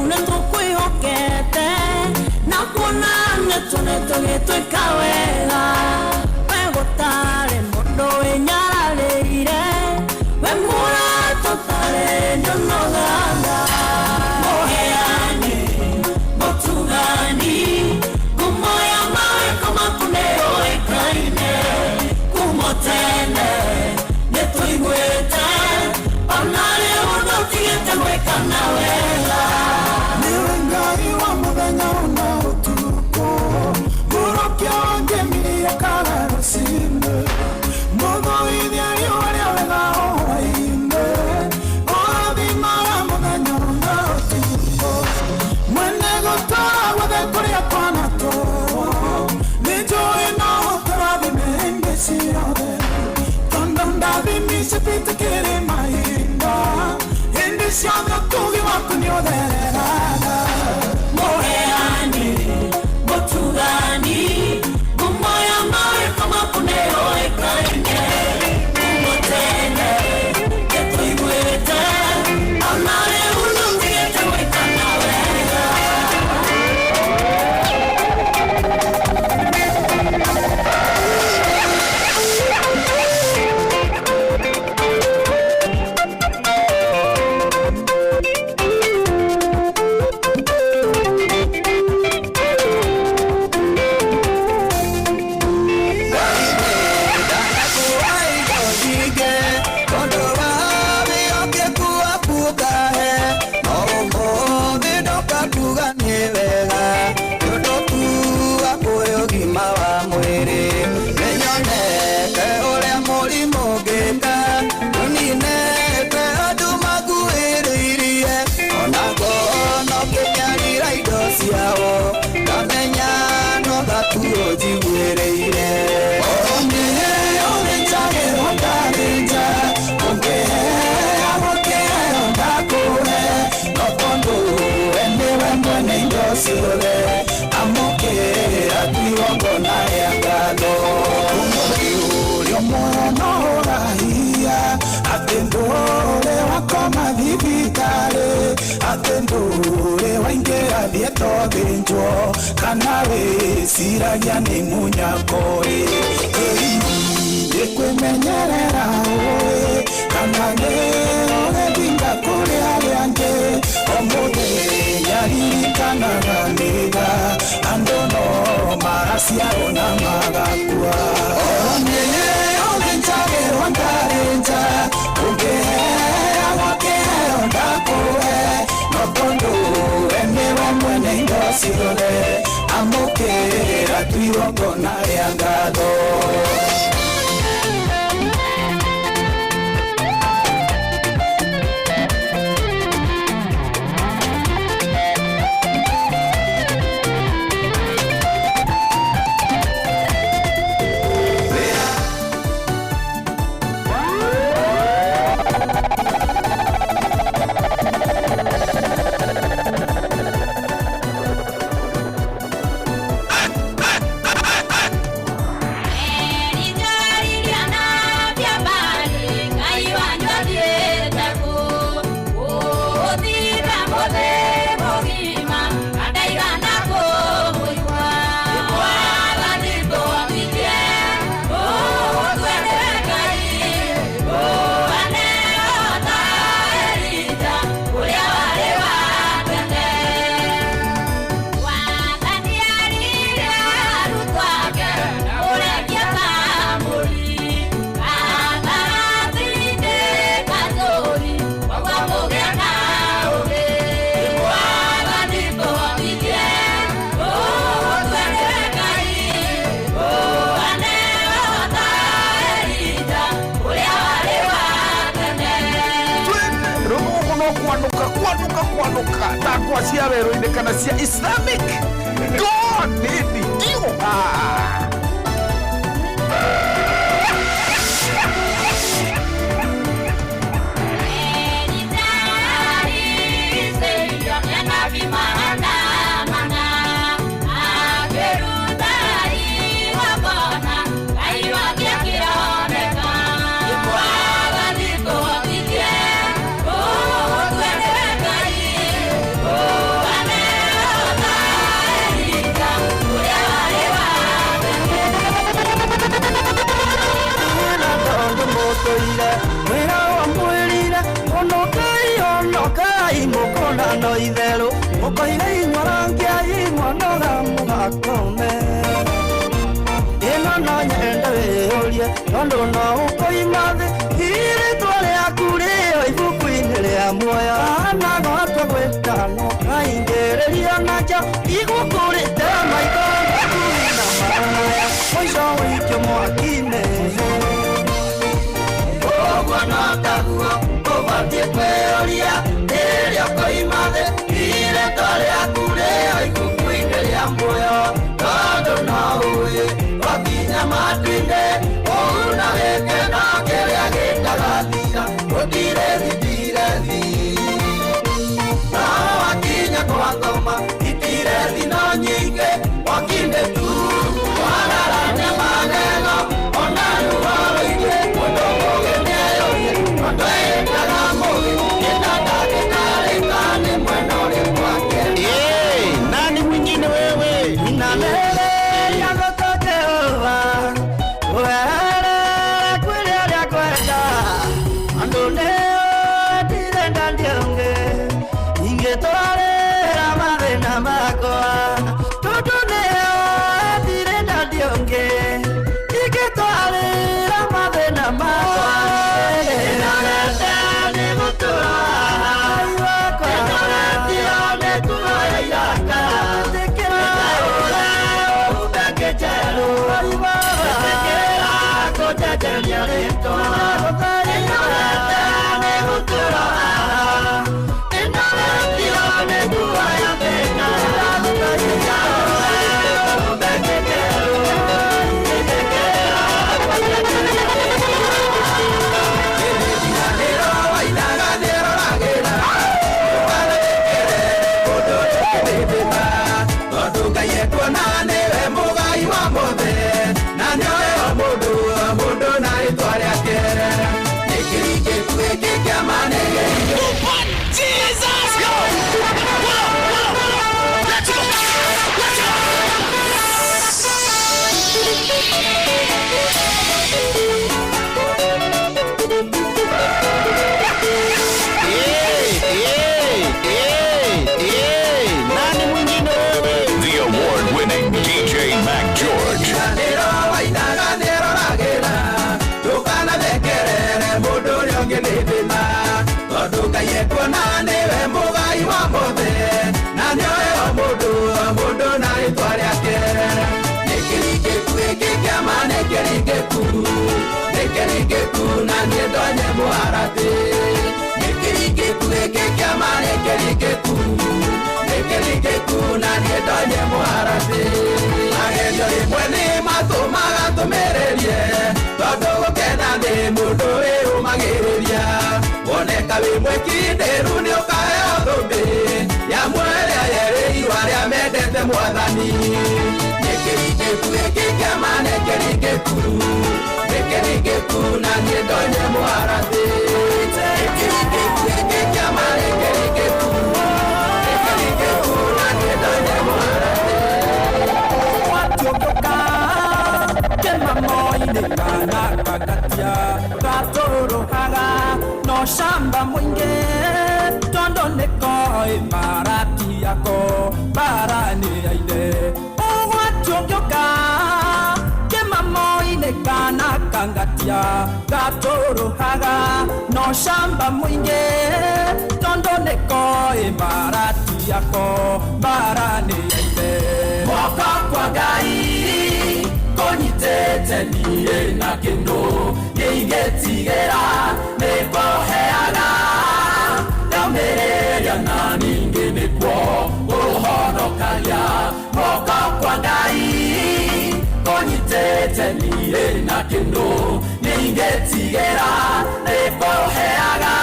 Nĩ tũkwĩhokete na kuona nĩ tuonete ũgĩtwĩka wega. We gũtarĩ mũndũ wĩnyararĩire, we mũrata ũtarĩ ndũnogaga. Mũheani, mũtugani, ngumo ya mawĩko maku nĩyũĩkaine. Kuma tene nĩ tũiguĩte, ona rĩu ndũtigĩte gwĩkana wega. Nĩwe Ngai wa mũthenya ona ũtukũ, mũrokia wa ngemi okaga rũcinĩ, mũgũithia riũa rĩa wega o hwaĩ-inĩ, ũrathimaga mũthenya ona ũtukũ, mwene gũtũũra guothe kũrĩa kwanatũũrwo, nĩnjũĩ no ũtũrathime hĩndĩ ciothe, tondũ ndathimi cititikĩrĩ mahinda, hĩndĩ ciothe ũtugi waku nĩũthereraga. Mũheani, mũtugani, ngumo ya mawĩko maku nĩyũĩkaine. Kuma tene nĩ tũiguĩte, ona rĩu ndũtigĩte gwĩkana wega. Ndamenya no gatuo njiguĩrĩire. Ũngĩheo nĩnjagĩrwo ndarĩnja, ũngĩheo kĩheo ndakũhe, no tondũ we nĩwe mwene indo ciothe, amũkĩra tu igongona rĩa ngatho. Ũngĩũrio muoyo no ũrahia, atĩ ndũrĩ wakoma thibitarĩ, atĩ ndũrĩ waingĩra thieta ũthĩnjwo, kana wĩciragia nĩ mũnyako-ĩ. Nĩ kwĩmenyerera ũĩ, kana nĩ ũgĩthinga kũrĩ arĩa angĩ, o mũthenya ririkanaga nĩga, andũ no maraciarwo na magakua. Ũngĩheo nĩnjagĩrwo ndarĩ nja, ũngĩheagwo kĩheo ndakũhe, no tondũ we nĩwe mwene indo ciothe, amũkĩra tu igongona rĩa ngatho. Rũgũgũ no kwanuka kwanuka kwanuka takwa cia werũ-inĩ kana cia Islamic God nĩthi ndio. Ah. Oh, Mũkoiga inyuorangia imwonoga mũgakome. Ĩno no nyende wĩyũrie tondũ no ũkoima thĩ irĩtwa rĩaku rĩo ibuku-inĩ rĩa muoyo. Kana gwatwa gwĩtano kaingĩrĩrio nakĩo igũkũrĩte maitho maku na maraya mũico wĩikio mwaki-inĩ. Ũguo no taguo ũbatiĩ kwĩyũria rĩrĩa ũkoima thĩ irĩtwa rĩaku rĩo ibuku-inĩ rĩa muoyo. Tondũ no ũĩ wakinya matu-inĩ ũu na gĩkeno kĩrĩa gĩtagathira gũtirĩ thitire thi. No wakinya kwa ngoma itire thino nyingĩ wakinde tu wagarania magego ona ruo rũingĩ. Mũndũ mũũgĩ nĩeyũrie tondũ ĩtaga mũũgĩ gĩtanda gĩtarĩka nĩ mwena ũrĩkũ akĩenda. Nani mwingine wewe? Inamĩrĩria gũtũ Jehova, weherere kwĩrĩ arĩa kwenda. Andũ nĩo ndirenda ndiũngĩ, ingĩtwarĩra mathĩna makwa. Tondũ nĩo ndirenda ndiũngĩ, ingĩtwarĩra mathĩna makwa. Nĩnogete nĩ gũtũra, nĩnogetio nĩ kuoya iraka. Tondũ Ngai ekuona nĩwe mũgai wa mothe na nĩoĩ o mũndũ o mũndũ na rĩtwa rĩake. Nĩkĩringĩku gĩkĩ kĩama nĩ gĩkĩ. Jesus! Go! Go! Let's go! Let's go! Nani mwingine wewe? The award-winning DJ Mac George. Nĩro wainaga nĩroragĩra ndũkanathekerere mũndũ ũrĩa ũngĩ nĩ thĩna. Tondũ Ngai ekuona nĩwe mũgai wa mothe na nĩoĩ o mũndũ o mũndũ na rĩtwa rĩake. Nĩkĩringĩku gĩkĩ kĩama nĩkĩringĩku nĩkĩringĩku na niĩ ndonye mũharatĩ. Nĩkĩringĩku gĩkĩ kĩama nĩkĩringĩku nĩkĩringĩku na niĩ ndonye mũharatĩ. Magerio rĩmwe nĩ matũmaga tũmĩrĩrie tondũ gũkena nĩ mũndũ wĩyũmagĩrĩria. Woneka wĩ mwĩkindĩru nĩũkaheo thũmbĩ ya muoyo ĩrĩa yerĩirwo arĩa mendete Mwathani. Nĩkĩringĩku gĩkĩ kĩama nĩkĩringĩku nĩkĩringĩku na niĩ ndonye mũharatĩ. Nĩkĩringĩku gĩkĩ kĩama nĩkĩringĩku nĩkĩringĩku na niĩ ndonye mũharatĩ. Watiũngũka kĩmamo-inĩ kana kagatia gatũrũhaga no shamba mũingĩ tondũ nĩkoĩ maratiako mbara nĩ yaire. Ũgwati ũngĩũka kĩmamo-inĩ kana kangatia gatũrũhaga no shamba mũingĩ tondũ nĩkoĩ maratiako mbara nĩ yaire. Guoko kwa Ngai kũnyitĩte niĩ na kĩndũ nĩingĩtigĩra nĩkũheaga ndaumĩrĩria na ningĩ nĩkuo kũhonokagia. Guoko kwa Ngai kũnyitĩte niĩ na kĩndũ nĩingĩtigĩra nĩkũheaga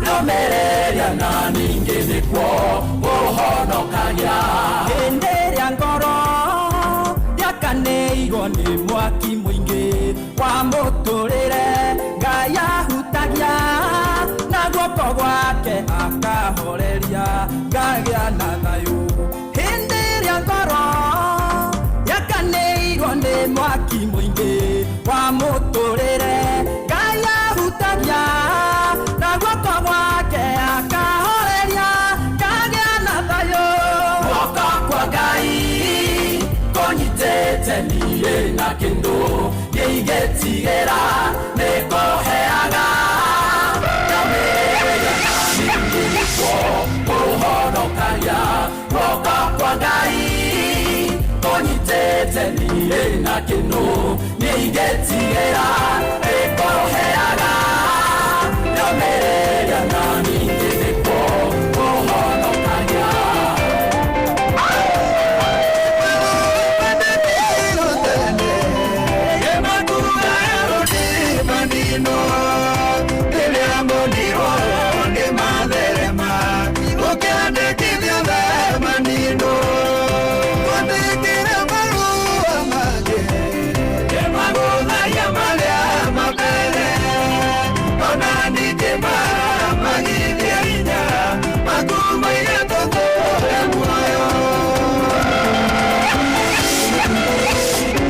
ndaumĩrĩria na ningĩ nĩkuo kũhonokagia. Hĩndĩ ĩrĩa ngoro yakanĩirwo nĩ mwaki mũingĩ wa mũtũrĩre Ngai ahutagia na guoko gwake akahoreria ngagĩa na thayũ. Hĩndĩ ĩrĩa ngoro yakanĩirwo nĩ mwaki mũingĩ wa mũtũrĩre Ngai ahutagia na guoko gwake akahoreria ngagĩa na thayũ. kĩndũ nĩingĩtigĩra nĩkũheaga Ndũmĩrĩria na ningĩ nĩkuo kũhonokagia guoko kwa Ngai kũnyitĩte niĩ na kĩndũ nĩingĩtigĩra nĩkũheaga Ndũmĩrĩria na ningĩ nĩkuo kũhonokagia.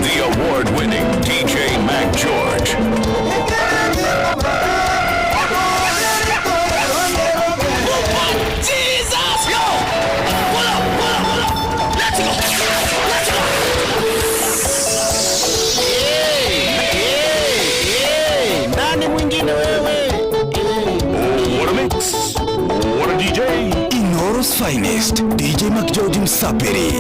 The award-winning DJ Mac George. Jesus! Yo! Pull up, pull up, pull up! Let's go! Let's go! Nani mwingine wewe? What a mix. What a DJ. Inoro's finest, DJ McGeorge Msapiri.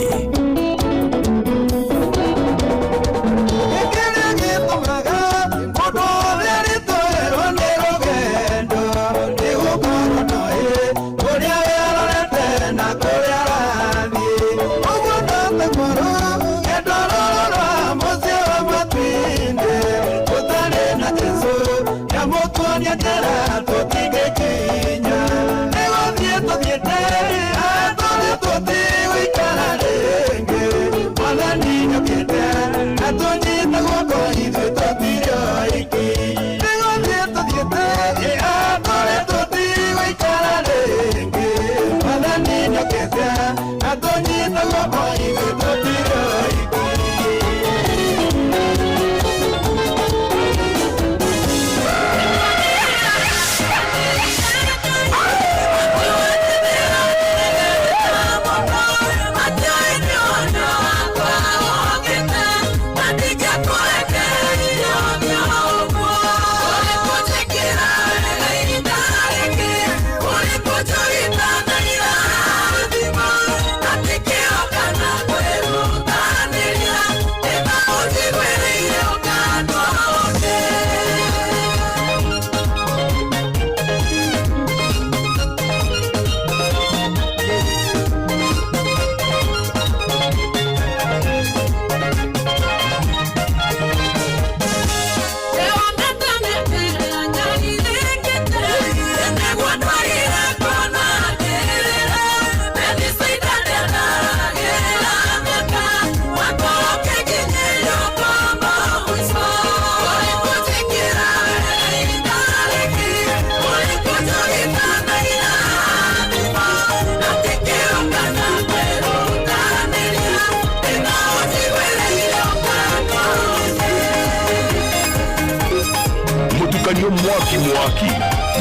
Mutukanyo Mwaki Mwaki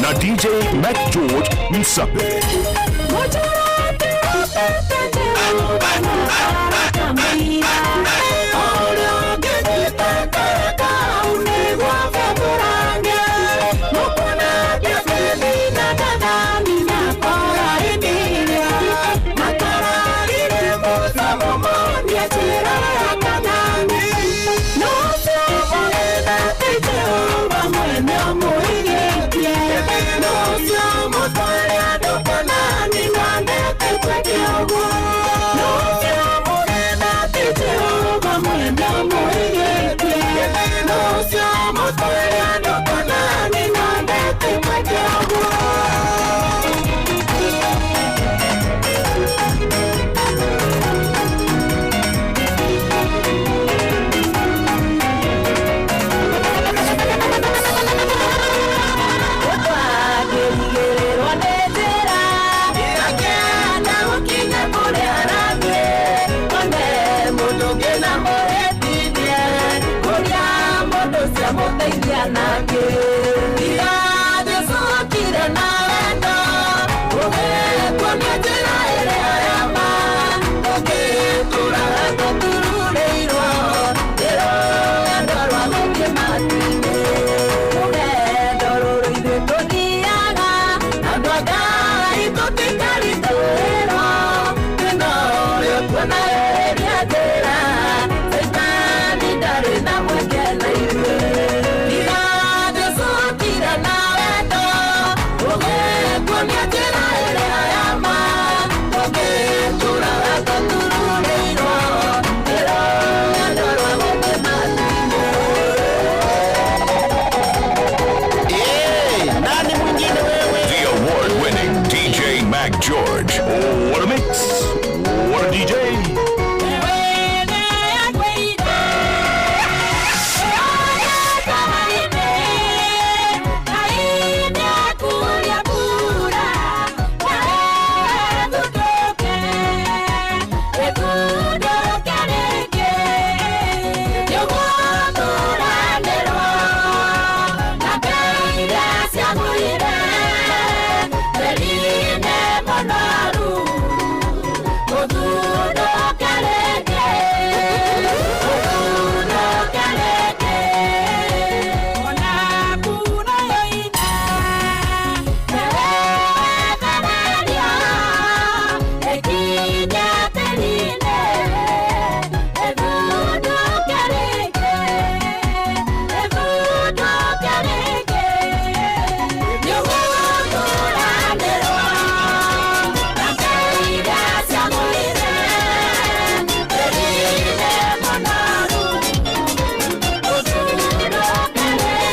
na DJ Mac George Msape. No,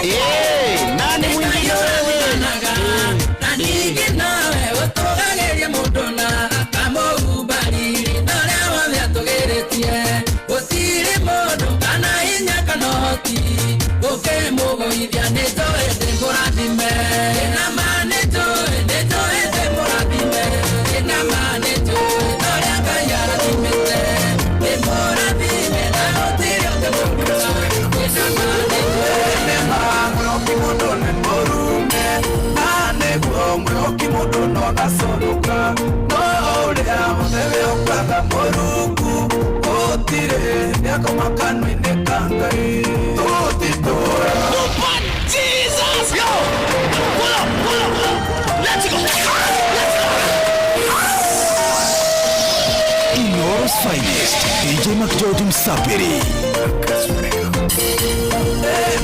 Eh, nani mwingine wewe? Na ningĩ nowe ũtũgagĩria mũndũ na akamũgumbariri na ũrĩa wothe atũgĩrĩtie gũtirĩ mũndũ kana hinya kana ũhoti ũkĩmũgũithia nĩ njũĩ ndĩ mũrathime na ma nĩ njũĩ nĩ njũĩ ndĩ mũrathime na ma nĩ njũĩ na ũrĩa Ngai arathimĩte ndĩ mũrathime na gũtirĩ ũngĩmũkua na ma nĩ Mwĩhoki mũndũ nĩ mũrume na nĩguo mwĩhoki mũndũ no ndaconoka no ũrĩa wothe wĩhokaga Mũrungu gũtirĩ nĩakoma kanua-inĩ ka Ngai tũtitũraga. Jesus! Yo! Pull up, pull up, pull up. Let's go! Let's go! Inoro's finest, DJ McGeorge Msapiri.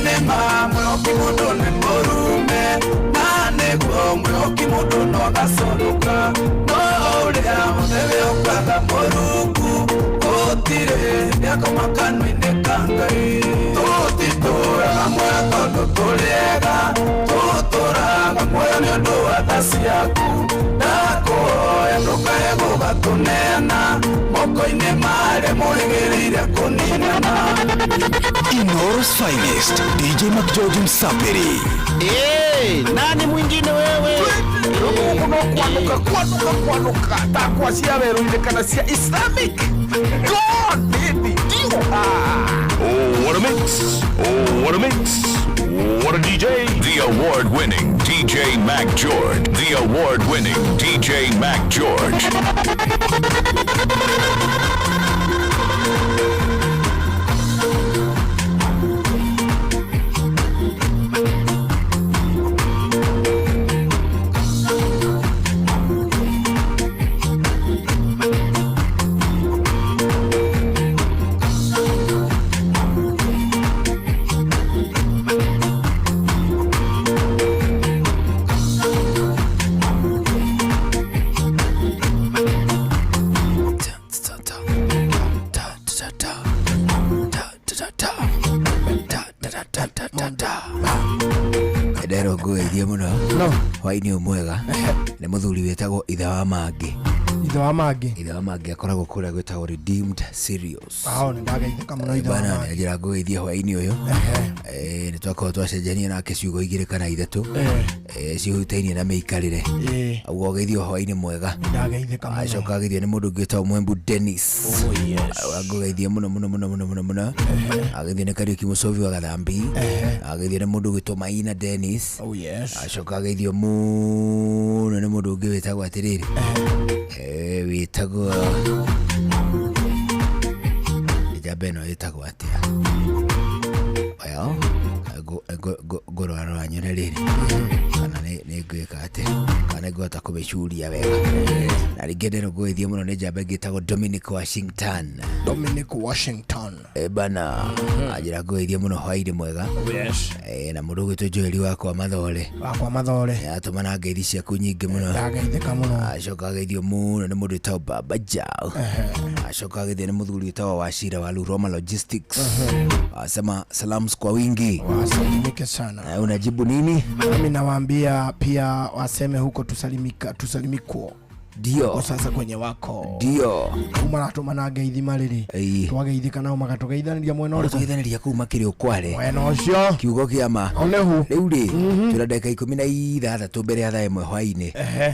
Nĩma mwĩhoki mũndũ nĩ mũrume na nĩguo mwĩhoki mũndũ no ndaconoka no ũrĩa wothe wĩhokaga Mũrungu gũtirĩ nĩakoma kanua-inĩ ka Ngai tũtitũraga muoyo tondũ tũrĩ ega tũtũraga muoyo nĩ ũndũ wa tha ciaku ndakũhoya ndũkae gũgatũneana moko-inĩ marĩa mũrĩgĩrĩire kũninana. Inoro's finest, DJ McGeorge Msapiri. Eh, nani mwingine wewe? Rũkũngũ no kwanuka kwanuka kwanuka takwa cia werũ-inĩ kana cia Islamic. God baby, ndio. Ah. Oh, what a mix. Oh, what a mix. What a DJ. The award winning DJ Mac George. The award winning DJ Mac George. Nderwo ngũgeithie mũno No. hwainĩ ũyũ mwega nĩ mũthuri wĩtagwo ithe wa mangĩ. Ithe wa mangĩ. Ithe wa mangĩ akoragwo kũrĩa gwĩtagwo Redeemed Serious. Ao nĩ ndageithĩka mũno ithe wa Bana mangĩ. njĩra ngũgeithie hwainĩ ũyũ. Nĩ twakorwo twacenjania nake ciugo igĩrĩ kana ithatũ cihutainie na mĩikarĩre. Auga ũgeithio hwainĩ mwega. Ndageithĩka mũno. Acoka ageithio nĩ mũndũ ũngĩ wĩtagwo Mwembu Dennis. Auga ngũgeithie mũno mũno mũno mũno mũno mũno. Ageithio nĩ Kariũki Mũcovi wa Gathambi. Ageithio nĩ mũndũ ũgwĩtwo Maina Dennis. Oh yes. Acoka ageithio mũno nĩ mũndũ ũngĩ wĩtagwo atĩrĩrĩ, wĩtagwo njamba ĩno ĩtagwo atĩa? Well, ngũrora nyone rĩrĩ kana nĩ ngwĩka atĩa kana nĩ ngũhota kũmĩcuria wega. Na rĩngĩ ndĩrwo ngũgĩthiĩ mũno nĩ njamba ĩngĩ ĩtagwo Dominic Washington. Dominic Washington. Bana anjĩra ngũgĩthiĩ mũno hwainĩ mwega. Yes. Na mũndũ ũgwĩtwo Joeli wakwa Mathore. Wakwa Mathore. Atũma na ngeithi ciaku nyingĩ mũno. Ndageithĩka mũno. Acoka ageithio mũno nĩ mũndũ wĩtagwo Baba Jao. Acoka ageithio nĩ mũthuri wĩtagwo Wachira wa Ruroma Logistics. Asema salams kwa wingi. Wasalimike sana. Unajibu nini? Mimi nawaambia pia waseme huko tusalimika tusalimikwo. Ndio. Kwa sasa kwenye wako. Ndio. Kuma ratũmana ngeithi marĩrĩ. Twageithĩka nao magatũgeithanĩria mwena ũrĩkũ? Tũgeithanĩria kũu makĩrĩ ũkware. Mwena ũcio. Kiugo kĩa ma. Onehu. Rĩu rĩ, twĩna ndagĩka 16 mbere ya thaa 1 hwainĩ.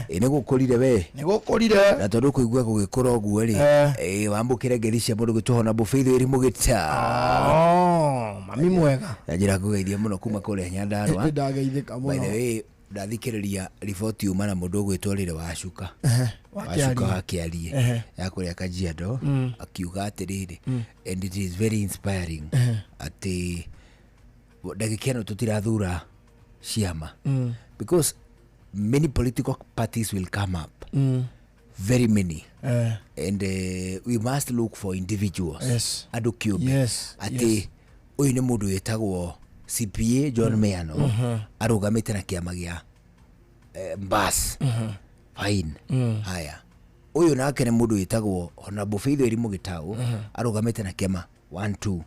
Ĩ nĩ gũkũrire we. Nĩ gũkũrire. Na tondũ kũigua gũgĩkũra ũguo rĩ, wambũkĩre ngeithi cia mũndũ gwĩtwo Honorable Faith Wĩri Mũgĩta. Oh, mami mwega. Na njĩra ngũgeithia mũno kuma kũrĩa Nyandarũa. Ndageithĩka By the mũno. way, ndathikĩrĩria riboti yuma na mũndũ ũgwĩtwo Rĩrĩ Wacuka. Wacuka Wacuka wa Kĩarie ya kũrĩa Kajiado akiuga atĩrĩrĩ, and it is very inspiring atĩ ndagĩka ĩno tũtirathura ciama because many political parties will come up. Very many. Eh. And we must look for individuals, andũ kĩũmbe, atĩ ũyũ nĩ mũndũ wĩtagwo CPA John Meano, arũgamĩte na kĩama gĩa Mbas, fine. Haya, ũyũ nake nĩ mũndũ wĩtagwo Honorable Faith Elimu Gĩtaũ, arũgamĩte na kĩama 1 2.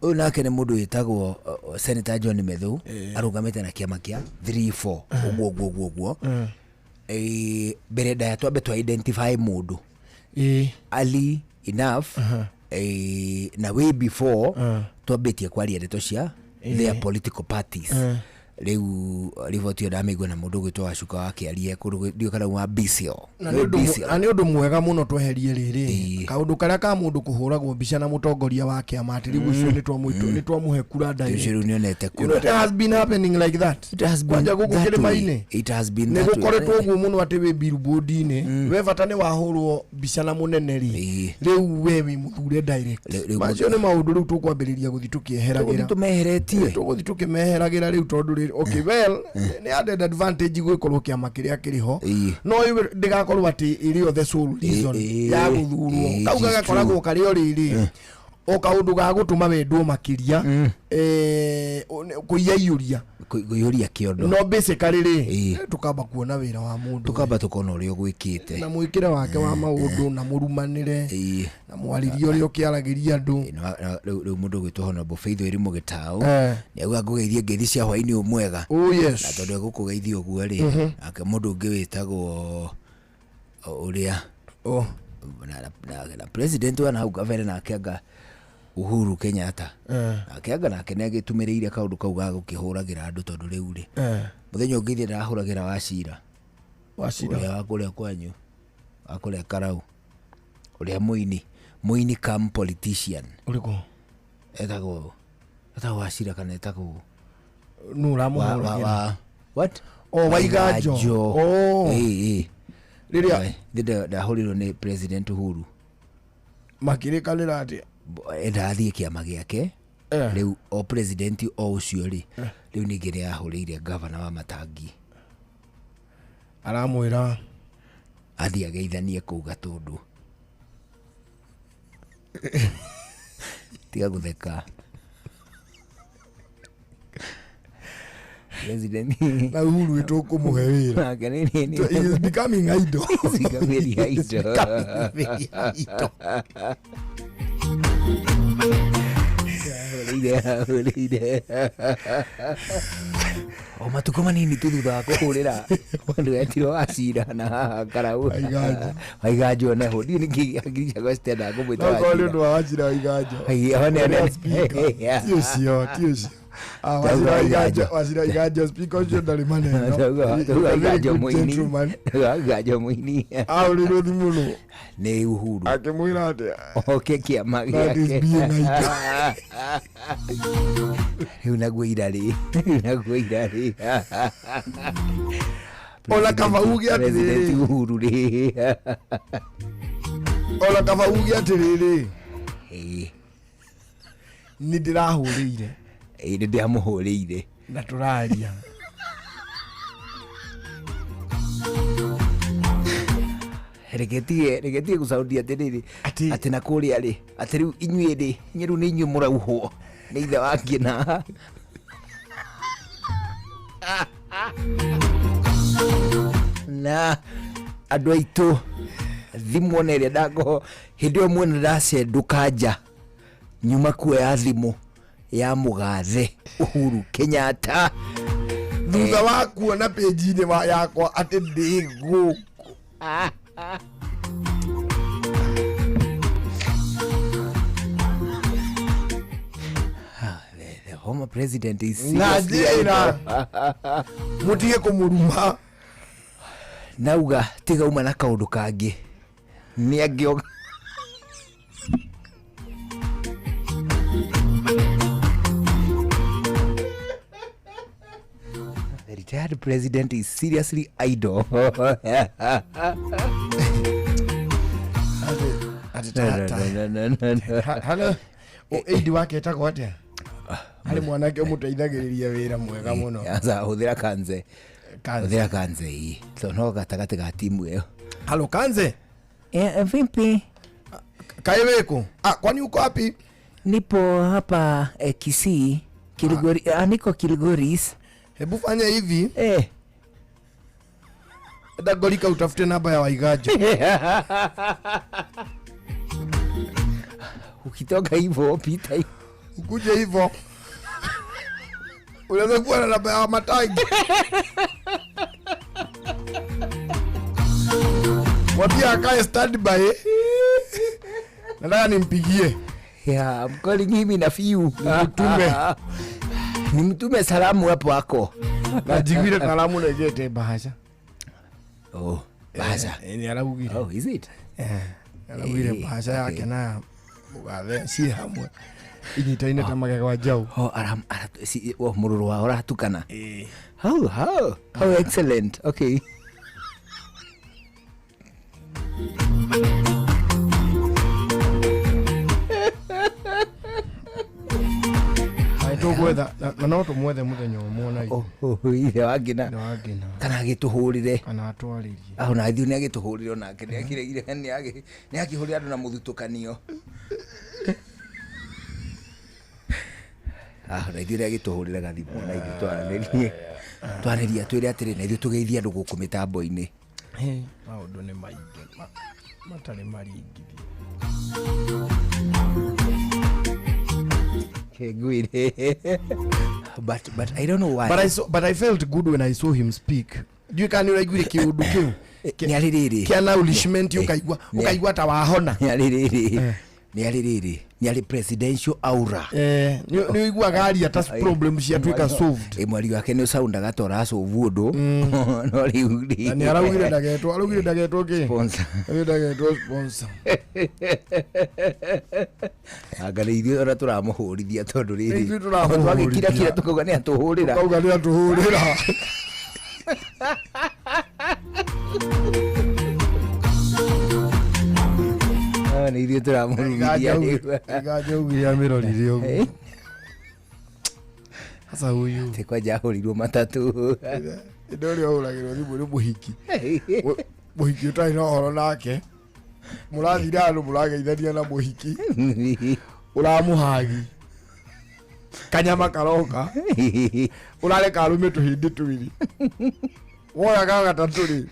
Ũyũ nake nĩ mũndũ wĩtagwo Senator John Methu, arũgamĩte na kĩama kĩa 3 4, ũguo ũguo ũguo ũguo. Mbere ndaya twambe twa identify mũndũ early enough, na way before twambĩtie kwaria ndeto cia their political parties. Rĩu riboti ĩyo ndamĩigua na mũndũ ũgwĩtwo Wacuka wakĩaria kũndũ ndiũĩ kana wa BCO. Na nĩ ũndũ na nĩ ũndũ mwega mũno tweherie rĩrĩ Ĩĩ. kaũndũ karĩa ka mũndũ kũhũragwo mbica na mũtongoria wa kĩama, atĩ rĩu ũcio nĩ twamũhe kura Ũcio direct. rĩu nĩonete You know, it kura. has been happening like that. It has been Kwanja gũkũ that way. kĩrĩma-inĩ It has been nĩ that way. gũkoretwo ũguo mũno atĩ wĩ billboard-inĩ, we bata nĩ wahũrwo mbica na mũnene rĩ, Ĩĩ. rĩu we wĩ mũthure direct. Rĩu Macio nĩ maũndũ rĩu tũkwambĩrĩria gũthiĩ tũkĩeheragĩra. Tũgũthiĩ tũmeheretie. Tũgũthiĩ tũkĩmeheragĩra rĩu, tondũ rĩrĩ, okay, well, nĩ added advantage gwĩkorwo kĩama kĩrĩa kĩrĩ ho, Ĩĩ. no ĩwe ndĩgakorwo atĩ ĩrĩ o the sole reason ya gũthurwo. Kau It is gagakoragwo karĩ o rĩrĩ o kaũndũ ga gũtũma wendwo makĩria, kũiyaiyũria. Kũiyũria kĩondo. No basically rĩ, tũkamba kuona wĩra wa mũndũ, Tũkamba tũkona ũrĩa ũgwĩkĩte na mwĩkĩre wake wa maũndũ, na mũrumanĩre, na mwarĩrie ũrĩa ũkĩaragĩria andũ. Rĩu mũndũ ũgwĩtwo Honorable Faith Elimu Gĩtaũ nĩ auga ngũgeithie ngeithi cia hwaĩ-inĩ ũyũ mwega. Oh yes. Na tondũ egũkũgeithia ũguo rĩ, nake mũndũ ũngĩ wĩtagwo ũrĩa Oh. na president wa nahau kabere, nake anga Uhuru Kenyatta, nake anga nake nĩ agĩtumĩrĩire kaũndũ kau ga gũkĩhũragĩra andũ, tondũ rĩu rĩ, mũthenya ũngĩ ithe ndahũragĩra Wacira. Wacira. Ũrĩa wa kũrĩa kwanyu, wa kũrĩa Karau, ũrĩa mũini cum politician. Ũrĩkũ? Etagwo Wacira kana etagwo Nũ ũramũhũragĩra? What? Oh, Waiganjo. Oh. Ĩĩ. Rĩrĩa Ndahũrirwo nĩ President Uhuru. Makĩrĩkanĩra atĩa? Enda athiĩ kĩama gĩake. Rĩu o president o ũcio rĩ, rĩu ningĩ nĩ ahũrĩire gavana wa Matangi. Aramwĩra athiĩ ageithanie kũu Gatũndũ. Tiga gũtheka, president. Na Uhuru tũkũmũhe wĩra. Nake nĩ He is becoming idol. He's becoming He is idol. becoming very idol. Ahũrĩire o matukũ manini tu thutha wa kũhũrĩra mũndũ wetirwo Wacira na haha Karau. Waiganjo. Waiganjo neho ndiũ nĩkĩ hakiri ciakwa citendaga kũmwĩta No korwo nĩ Wacira. ũndũ wa Wachira Waiganjo. Ai, one- Ũrĩa speaker. Ti ũcio, ti ũcio. Ah, Ndauga Wachira Waiganjo, Waiganjo. Wachira Waiganjo, speaker ũcio ndarĩ maneno. Ndauga He is a ndauga very Waiganjo good mũini. gentleman. Ndauga Waiganjo mũini. Ahũrĩirwo thimũ nũ? Nĩ Uhuru. Akĩmwĩra atĩa? Oke kĩama That is gĩake. being idol. Rĩu naguo irarĩ, rĩu naguo irarĩ. Ona kaba uge atĩrĩrĩ. President Uhuru rĩ. Ona kaba uge atĩrĩrĩ, nĩ ndĩrahũrĩire. Ĩĩ, nĩ ndĩramũhũrĩire. Na tũraria. Reke tige gũcaundi atĩrĩrĩ, Atĩ- atĩ na kũrĩa rĩ, atĩ rĩu inyuĩ rĩ, inyuĩ rĩu nĩ inyuĩ mũrauhwo nĩ ithe wa ngina. Na andũ aitũ, thimũ ona ĩrĩa ndako hĩndĩ ĩyo mwena ndacendũka nja nyuma kuoya thimũ ya mũgathe Uhuru Kenyatta. Thutha wa kuona page-inĩ yakwa atĩ ndĩ gũkũ. The former president is Na seriously njĩra mũtige kũmũruma. Nauga tiga uma na kaũndũ kangĩ nĩ angĩoga. The retired president is seriously idle. Atĩ No, no, no, no, no, no. Halo, ĩndi wake etagwo atĩa? Harĩ mwanake ũmũteithagĩrĩria wĩra mwega mũno. Aca, hũthĩra kanze. Kanze. Hũthĩra kanze, ĩ, tondũ no gatagatĩ ga timu ĩyo. Halo Kanze. Eh, vipi? Kaĩ wĩkũ? Ah, kwani uko wapi? Nipo hapa Kisii Kilgori, niko Kilgoris. Hebu fanya hivi. Eh. Enda Ngorika utafute namba ya Waiganjo. Ukitoka hivyo pita hivyo. Ukuje hivyo. Unaweza kuwa na namba ya Matangi. Mwambie akae standby. Nataka nimpigie. Yeah, I'm calling him in a few. Nimtume. Nimtume salamu hapo ako. Na njiguire karamu regete bahasha. Oh, bahasha. Eh, nĩ araugire. Oh, is it? Eh, araugire Eh, bahasha yake okay. na mũgathe ciĩ hamwe inyitaine ta magego njaũ. Oh, aram, ara, si, oh, mũrũrũ wao ũratukana. Oh, how excellent. Okay. Kaĩ tũgwetha na no tũmwethe mũthenya ũmwe na Oh, oh, ithe wa Ngina. ithe wa Ngina Kana agĩtũhũrĩre. kana atwarĩrie. Ah, ona ithuĩ nĩ agĩtũhũrĩre onake nĩ akĩregire nĩ akĩhũrĩra andũ na mũthutũkanio. Ah, ona ithuĩ nĩ agĩtũhũrĩre gathimũ na ithuĩ twaranĩrie. Twaranĩrie atwĩre atĩrĩ na ithuĩ tũgeithie andũ gũkũ mĩtambo-inĩ. Hĩ, maũndũ nĩ maingĩ matarĩ maringithie. Kengwire. But I don't know why. But I felt good when I saw him speak. Ndiũĩ kana nĩ ũraiguire kĩũndũ kĩu Nĩ arĩ rĩrĩ. kĩa nourishment Eh, ũkaigua nĩ- ũkaigua ta wahona. Nĩ arĩ rĩrĩ. Nĩ arĩ rĩrĩ. Nĩ arĩ presidential aura. Eh, nĩ ũiguaga aria ta problem ciatuĩka solved. Ĩ mwari wake nĩ ũcaundaga ta ũracovu ũndũ. No rĩu rĩ. Na nĩ araugire ndagetwo araugire ndagetwo kĩ? Sponsor. Araugire ndagetwo sponsor. Anga nĩ ithuĩ ona tũramũhũrithia tondũ rĩrĩ. Nĩ ithuĩ tũramũhũrithia. Twagĩkira kira tũkauga nĩ atũhũrĩra. Ũkauga nĩ atũhũrĩra. Ah, nĩ ithuĩ tũramũrumithia rĩu. Iganja augire amĩrorire ũguo. Sasa huyu Atĩ kwanja ahũrirwo matatũ. Ĩndĩ ũrĩa ũhũragĩrwo thimũ nĩ mũhiki. Mũhiki ũtarĩ na ũhoro nake. Mũrathire handũ mũrageithania na mũhiki. Ũramũhagi. Kanyama karoka. Ũrareka arũme tũhĩndĩ twĩrĩ. Woya ga gatatũ rĩ,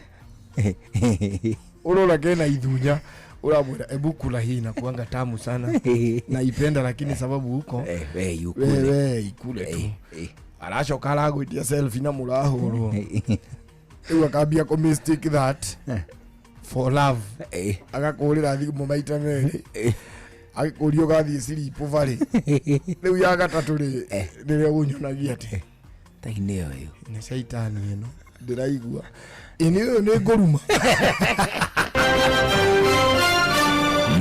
ũrona kena ithunya. Ũramwĩra ebu kula hii inakuanga tamu sana. Naipenda lakini sababu huko Eh, we yukule. wewe ikule tu. Eh, eh. Aracoka aragwĩtia selfie na mũrahũrwo. Rĩu akambia kũ mistake that for love. Eh, Agakũhũrĩra thimũ maita merĩ. eh. Agĩkũria ũgathiĩ sleep barĩ. Rĩu ya gatatũ rĩ, Eh. nĩrĩo ũnyonagia atĩ Tai nĩyo ĩyo. nĩ caitani ĩno ndĩraigua. Ĩ nĩ ũyũ nĩ ngũruma.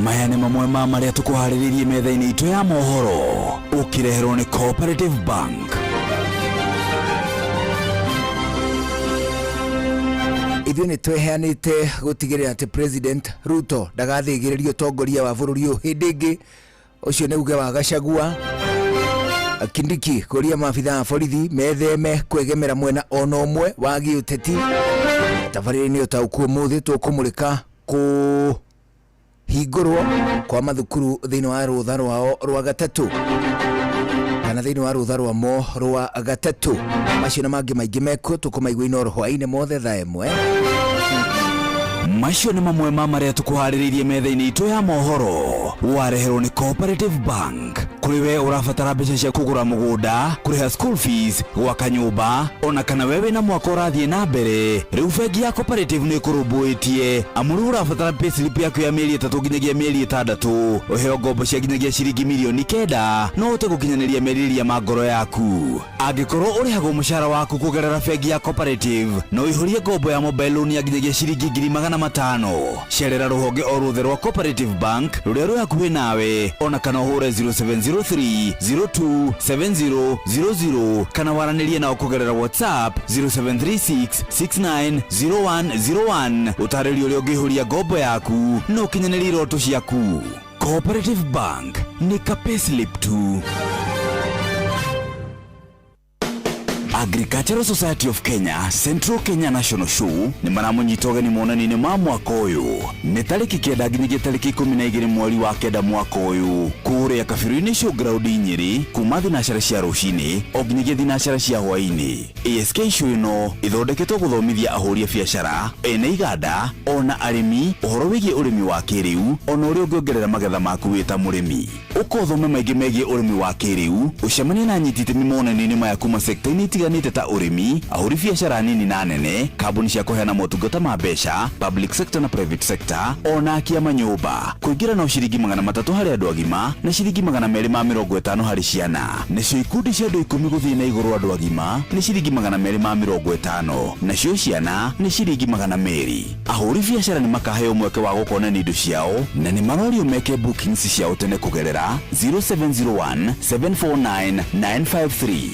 Maya nĩ mamwe ma marĩa tũkũharĩrĩirie metha-inĩ itũ ya mohoro ũkĩreherwo nĩ Cooperative Bank. Ithuĩ nĩ tweheanĩte gũtigĩrĩra atĩ President Ruto ndagathĩgĩrĩria ũtongoria wa bũrũri ũyũ hĩndĩ ĩngĩ. Ũcio nĩ uge wa Gachagua. Kindiki kũria maabitha a borithi metheme kwegemera mwena ona ũmwe wa gĩũteti. Tabarĩra-inĩ ũtaũku ũmũthĩ tũkũmũrĩka kũhingũrwo kwa mathukuru thĩinĩ wa rũtha rwao rwa gatatũ kana thĩinĩ wa rũtha rwa mo rwa gatatũ. Macio na mangĩ maingĩ mekuo tũkũmaigua Inooro hwaĩ-inĩ mothe thaa ĩmwe. Macio nĩ mamwe ma marĩa tũkũharĩrĩirie metha-inĩ itũ ya mohoro wareherwo nĩ Cooperative Bank. Kũrĩ we ũrabatara mbeca cia kũgũra mũgũnda, kũrĩha school fees, gwaka nyũmba, ona kana we wĩna mwaka ũrathiĩ na mbere, rĩu bengi ya Cooperative nĩ ĩkũrũmbũĩtie. Amu rĩu ũrabatara payslip yaku ya mĩeri 3 nginyagia mĩeri 6, ũheo ngombo cia nginyagia ciringi mirioni 9, no ũhote gũkinyanĩria merirĩria ma ngoro yaku. Angĩkorwo ũrĩhagwo mũcara waku kũgerera bengi ya Cooperative, no ũihũrie ngombo ya mobile loan ya nginyagia ciringi 500,000. Cerera rũhonge o ruothe rwa Cooperative Bank rũrĩa rwĩ hakuhĩ nawe, ona kana ũhũre 0703 027000 kana waranĩrie nao kũgerera WhatsApp 0736 690101. Ũtarĩrio ũrĩa ũngĩihũria ngombo yaku na ũkinyanĩrie iroto ciaku. Cooperative Bank nĩ ka payslip tu. Agricultural Society of Kenya Central Kenya National Show nĩ maramũnyita ũgeni monanio-inĩ ma mwaka ũyũ. Nĩ tarĩki 9 nginyagia tarĩki 12 mweri wa 9 mwaka ũyũ kũrĩa Kabiru-inĩ Showground Nyĩrĩ, kuma thinacara cia rũcinĩ o nginyagia thinacara cia hwaĩ-inĩ. ASK show ĩno ĩthondeketwo gũthomithia ahũri a biacara, ene iganda ona arĩmi ũhoro wĩgiĩ ũrĩmi wa kĩrĩu ona ũrĩa ũngĩongerera magetha maku wĩ ta mũrĩmi. Ũka ũthome maingĩ megiĩ ũrĩmi wa kĩrĩu, ũcemanie na anyiti itemi monanio-inĩ maya kuma sekta-inĩ itiganĩte ta ũrĩmi, ahũri biacara nini na nene, kambuni cia kũheana motungata ma mbeca, public sector na private sector, ona akia manyũmba. Kũingĩra no ciringi 300 harĩ andũ agima na ciringi 250 harĩ ciana. Nacio ikundi cia andũ 10 gũthiĩ na igũrũ andũ agima nĩ ciringi 250, nacio ciana nĩ ciringi 200. Ahũri biacara nĩ makaheo mweke wa gũkonania indo ciao na nĩ marorio meke bookings ciao tene kũgerera 0701 749 953.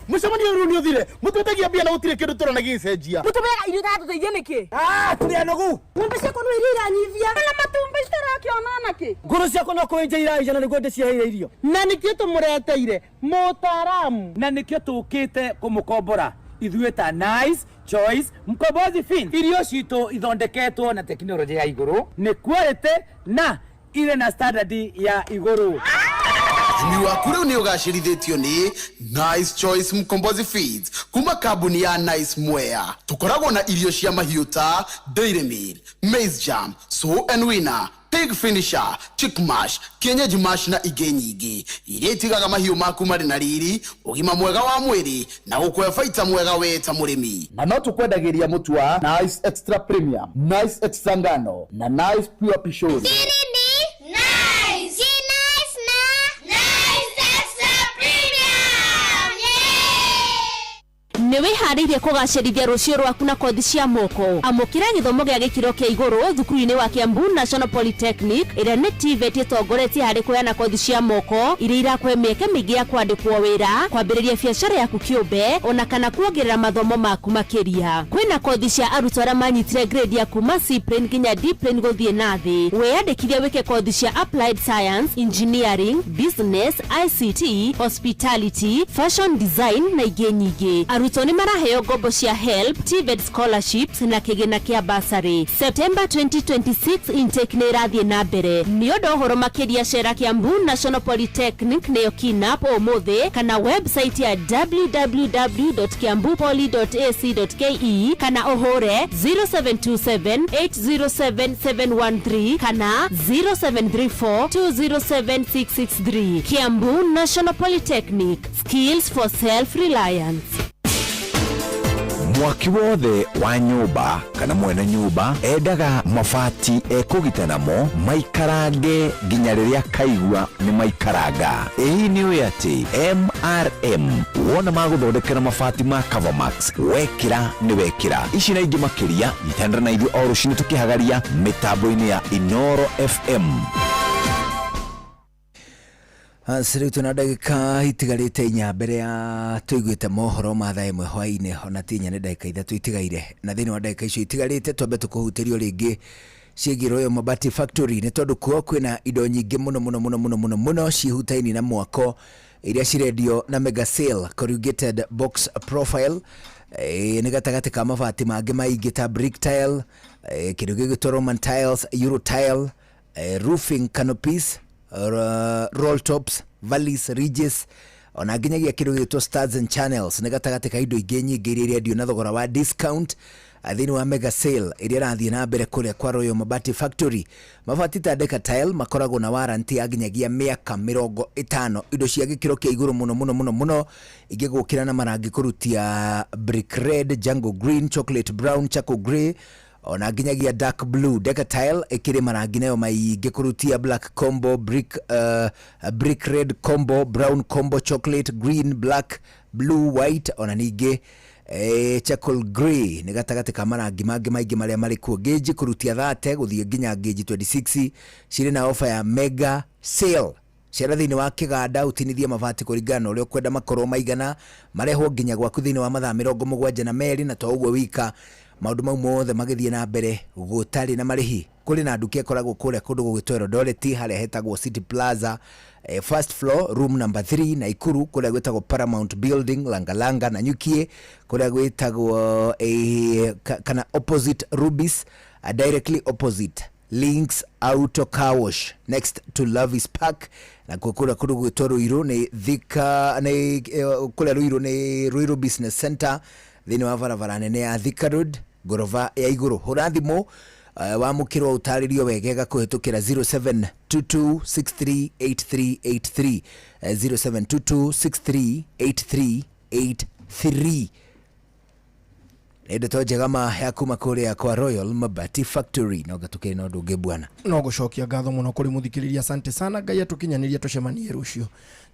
Mũcemanio rĩu nĩ ũthire, mũtwĩtagia mbia na gũtirĩ kĩndũ tũrona gĩgĩcenjia. Mũtũmeaga irio itatũteithia nĩkĩ? Tũrĩ anogu. Ng'ombe ciakwa no iria iranyivia na matumbĩ citarakĩona nakĩ. Ngũrũ ciakwa no kũenja iraija na nĩguo ndĩciheire irio. Na nĩkĩo tũmũreteire mũtaaramu, na nĩkĩo tũkĩte kũmũkombora ithuĩ ta Nice Choice Mkombozi Fin. Irio citũ ithondeketwo na tekinoronjĩ ya igũrũ, nĩ quality na irĩ na standard ya igũrũ. Ũrĩmi waku rĩu nĩ ũgacĩrithĩtio nĩ Nice Choice Mkombozi Feeds kuma kambuni ya Nice Mwea. Tũkoragwo na irio cia mahiũ ta Dairy Meal, Maize Jam, Sow and Winner, Pig Finisher, Chick Mash, Kienyeji Mash na ingĩ nyingĩ iria itigaga mahiũ maku marĩ na riri, ũgima mwega wa mwĩrĩ na gũkũhe baita mwega we ta mũrĩmi. Na no tũkwendagĩria mũtu wa Nice Extra Premium, Nice Extra Ngano na Nice Pure Pishori. Nice. Nice na Nice Extra Premium. Nĩ wĩharĩirie kũgacĩrithia rũciũ rwaku na kothi cia moko? Amũkĩra gĩthomo gĩa gĩkĩro kĩa igũrũ thukuru-inĩ wa Kiambu National Polytechnic, ĩrĩa nĩ TVET ĩtongoretie harĩ kũheana kothi cia moko iria irakũhe mĩeke mĩingĩ ya kwandĩkwo wĩra, kwambĩrĩria biacara yaku kĩũmbe, ona kana kuongerera mathomo maku makĩria. Kwĩna kothi cia arutwo arĩa manyitire grade ya kuma C plane nginya D plane gũthiĩ na thĩ. Wĩyandĩkithie wĩke kothi cia applied science, engineering, business, ICT, hospitality, fashion design na ingĩ nyingĩ. Arutwo nĩ maraheo ngombo cia HELB, TVET scholarships na kĩgĩna kĩa bursary. September 2026 intake nĩ ĩrathiĩ na mbere. Nĩ ũndũ ũhoro makĩria cera Kiambu National Polytechnic nĩyo KINAP ũmũthĩ, kana website ya www.kiambupoly.ac.ke, kana ũhũre 0727 807 713 kana 0734 207 663. Kiambu National Polytechnic, skills for self-reliance. Mwaki wothe wa nyũmba kana mwene nyũmba endaga mabati ekũgita namo maikarange nginya rĩrĩa kaigua nĩ maikaranga. Ĩĩ nĩ ũĩ atĩ MRM wona magũthondekera mabati ma Covermax wekĩra nĩ wekĩra. Ici na ingĩ makĩria nyitanĩra na ithuĩ o rũcinĩ tũkĩhagaria mĩtambo-inĩ ya Inoro FM. Rĩu twĩna ndagĩka itigarĩte 4 mbere ya tũiguĩte mohoro ma thaa 1 hwaĩ-inĩ, ona ti 4 nĩ ndagĩka 3 itigaire, na thĩinĩ wa ndagĩka icio itigarĩte twambe tũkũhutĩrio rĩngĩ ciĩgiĩ Royal Mabati Factory, nĩ tondũ kuo kwĩna indo nyingĩ mũno mũno mũno mũno mũno mũno cihutaini na mwako iria cirendio na mega sale corrugated box profile. Nĩ gatagatĩ ka mabati mangĩ maingĩ ta brick tile, kĩndũ gĩgwĩtwo Roman tiles, Euro tile, roofing canopies, roll tops, valleys, ridges, ona nginyagia kĩndũ gĩgwĩtwo studs and channels. Nĩ gatagatĩ ka indo ingĩ nyingĩ iria irendio na thogora wa discount thĩinĩ wa mega sale ĩrĩa ĩrathiĩ na mbere kũrĩa kwa Royal Mabati Factory. Mabati ta Deca Tile makoragwo na warranty ya nginyagia mĩaka 50, indo cia gĩkĩro kĩa igũrũ mũno mũno mũno mũno ingĩgũkĩra na marangi kũrutia brick red, jungle green, chocolate brown, charcoal grey, ona nginyagia dark blue. Deca Tile ĩkĩrĩ marangi nayo maingĩ kũrutia black combo, brick red combo, brown combo, chocolate green, black, blue, white, ona ningĩ charcoal grey. Nĩ gatagatĩ ka marangi mangĩ maingĩ marĩa marĩ kuo. Gauge kũrutia 30 gũthiĩ nginya gauge 26 cirĩ na offer ya mega sale. Cera thĩinĩ wa kĩganda ũtinithie mabati kũringana na ũrĩa ũkwenda makorwo maigana, marehwo nginya gwaku thĩinĩ wa mathaa 72, na to ũguo wika, maũndũ mau mothe magĩthiĩ na mbere gũtarĩ na marĩhi. Kũrĩ na nduka ĩkoragwo kũrĩa kũndũ gũgĩtwo Eldoret harĩa hetagwo City Plaza, first floor room number 3, Naikuru kũrĩa gwĩtagwo Paramount Building, Langalanga, Nanyukie kũrĩa gwĩtagwo kana opposite Rubis, directly opposite Links Auto Car Wash, next to Lovis Park. Na kũrĩa kũndũ gwĩtwo Ruiru nĩ Thika, nĩ kũrĩa Ruiru nĩ Ruiru Business Center thĩinĩ wa barabara nene ya Thika Road, ngoroba ya igũrũ. Hũra thimũ wamũkĩrwo ũtarĩrio wegega kũhĩtũkĩra 0722638383, 0722638383. Nĩ ndeto njega ma ya kuma kũrĩa kwa Royal Mabati Factory. No gatũkĩrĩ na ũndũ ũngĩ bwana. No gũcokia ngatho mũno kũrĩ mũthikĩrĩria, asante sana. Ngai atũkinyanĩria tũcemanie rũciũ.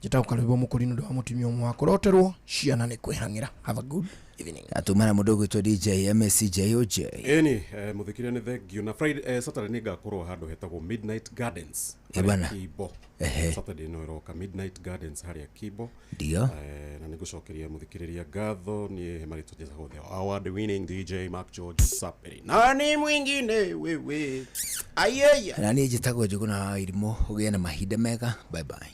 Njĩtagwo Karwĩmbo Mũkũri nĩ ũndũ wa mũtumia ũmwe wa kũroterwo ciana nĩ kwĩhang'ĩra. Have a good evening. Atumana mũndũ ũgwĩtwo DJ MSCJOJ. Ĩni mũthikĩrĩria nĩ thengio na Friday, Saturday nĩ ngakorwo handũ hetagwo Midnight Gardens Ĩ bana. harĩa Kibo. Ehe. Saturday no ĩroka, Midnight Gardens harĩa Kibo. Ndio. Na nĩ ngũcokeria mũthikĩrĩria ngatho. Niĩ marĩtwa njĩtagwo the award winning DJ Mark George Saperi, nani mwingine wewe ayeya. Na niĩ njĩtagwo Njũgũna wa Irimũ. Ũgĩe na mahinda mega. Bye bye.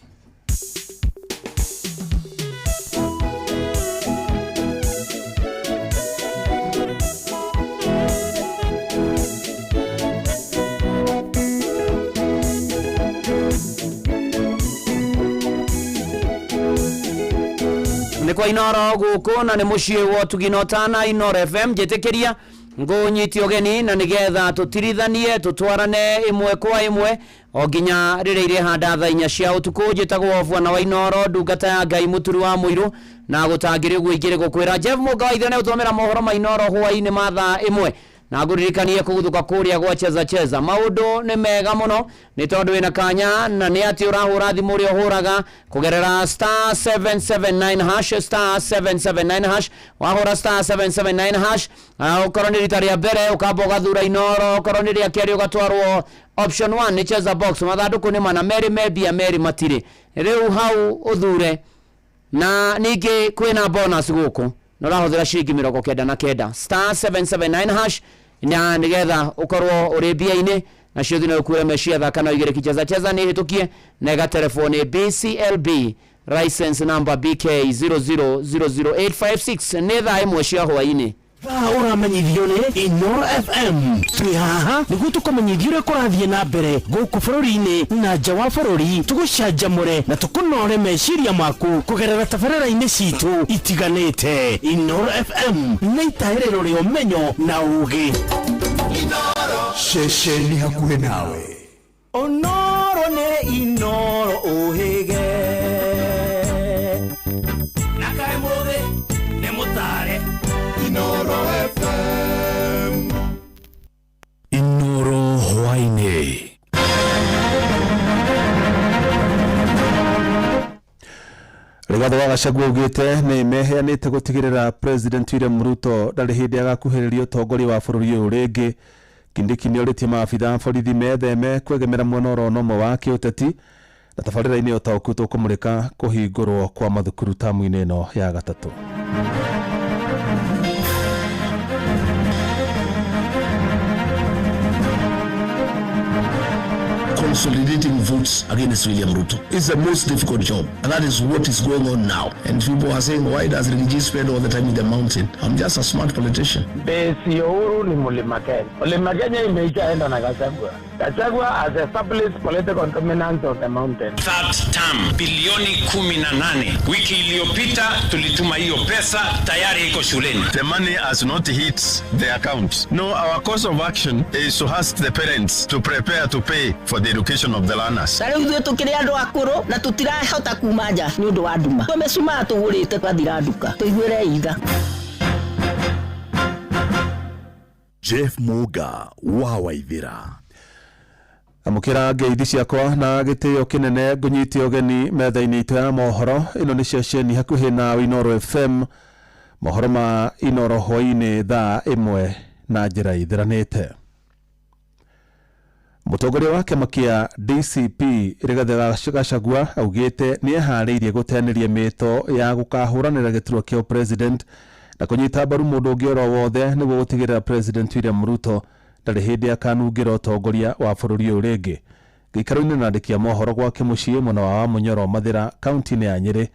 Nĩ kwa Inoro gũkũ na nĩ mũciĩ wa ũtugi na ũtana, Inoro FM. Njĩtĩkĩria ngũnyite ũgeni na nĩgetha tũtirithanie tũtwarane ĩmwe kwa ĩmwe o nginya rĩrĩa irĩhanda thaa 4 cia ũtukũ. Njĩtagwo bwana wa Inoro, ndungata ya Ngai, mũturi wa mũirũ na gũtangĩrĩ ũguo ingĩrĩ gũkwĩra Jeff Mũnga wa Ithera nĩ mohoro ma Inoro hwaĩ-inĩ ma thaa 1 na ngũririkanie kũguthũka kũrĩa gwa cheza cheza. Maũndũ nĩ mega mũno nĩ tondũ wĩna kanya na nĩ atĩ ũrahũra thimũ ũrĩa ũhũraga kũgerera star 779 hash, star 779 hash. Wahũra star 779 hash, ũkorwo nĩ rita rĩa mbere ũkamba ũgathura Inoro, ũkorwo nĩ rĩa kerĩ ũgatwarwo option 1 nĩ cheza box. Mathandũkũ nĩ mana, merĩ me mbia, merĩ matirĩ. Rĩu hau ũthure na ningĩ kwĩna bonus gũkũ na ũrahũthĩra ciringi 99, star 779 hash, na nĩgetha ũkorwo ũrĩ mbia-inĩ nacio thina ũkuĩre meciria thaka na ũigĩre kicheza cheza nĩ hĩtũkie na ĩgaterefwo nĩ BCLB license number BK 0000856. Nĩ thaa 1 cia hwaĩ-inĩ. Thaa ũramenyithio nĩ Inoro FM. Twĩ haha nĩguo tũkũmenyithia ũrĩa kũrathiĩ na mbere gũkũ bũrũri-inĩ na nja wa bũrũri, tũgũcanjamũre na tũkũnore meciria maku kũgerera tabarĩra-inĩ citũ itiganĩte. Inoro FM nĩ itaĩrĩro rĩa ũmenyo na ũũgĩ. Ceceni hakuhĩ nawe. Onoro nĩ Inoro ũhĩge na kaĩ mũthĩ nĩ mũtare. Inoro FM. Inoro hwaĩ-inĩ. Rigathi wa Gachagua augĩte nĩ meheanĩte gũtigĩrĩra President William Ruto ndarĩ hĩndĩ agakuhĩrĩria ũtongoria wa bũrũri ũyũ rĩngĩ. Kindiki nĩorĩtie maabitha a borithi metheme kwegemera mwena oro ũmwe wa kĩũteti. Na tabarĩra-inĩ ũtaũku tũkũmũrĩka kũhingũrwo kwa mathukuru tamu-inĩ ĩno ya gatatũ. Consolidating votes against William Ruto is the most difficult job, and that is what is going on now. And people are saying, why does Rigiji spend all the time in the mountain? I'm just a smart politician. Base ya Uhuru ni Mlima Kenya. Mlima Kenya imeishaenda na Gachagua. Gachagua has established political dominance of the mountain. Third term bilioni 18. Wiki iliyopita tulituma hiyo pesa, tayari iko shuleni. The money has not hit the account. No, our course of action is to ask the parents to prepare to pay for the education of the learners. Ta rĩu ithuĩ tũkĩrĩ andũ akũrũ na tũtirahota kuma nja nĩ ũndũ wa nduma. Mĩcumaa tũgũrĩte twathira nduka. Tũiguĩre itha. Jeff Muga wa Waithira. Amũkĩra ngeithi ciakwa na gĩtĩo kĩnene, ngũnyite ũgeni metha-inĩ itũ ya mohoro. Ĩno nĩ ceceni hakuhĩ na Inoro FM. Mohoro ma Inoro hwaĩ-inĩ thaa 1 na njĩra ithiranĩte. Mũtongoria wa kĩama kĩa DCP Rigathi Gachagua augĩte nĩ eharĩirie gũteanĩria mĩto ya gũkahũranĩra gĩturwa kĩa president na kũnyita mbaru mũndũ ũngĩ oro wothe nĩguo gũtigĩrĩra President William Ruto Ndarĩ hĩndĩ akanungĩra ũtongoria wa bũrũri ũyũ rĩngĩ. Gĩikaro-inĩ na andĩki a mohoro gwake mũciĩ mwena wa Wamunyoro Mathĩra kaunti-inĩ ya Nyĩrĩ,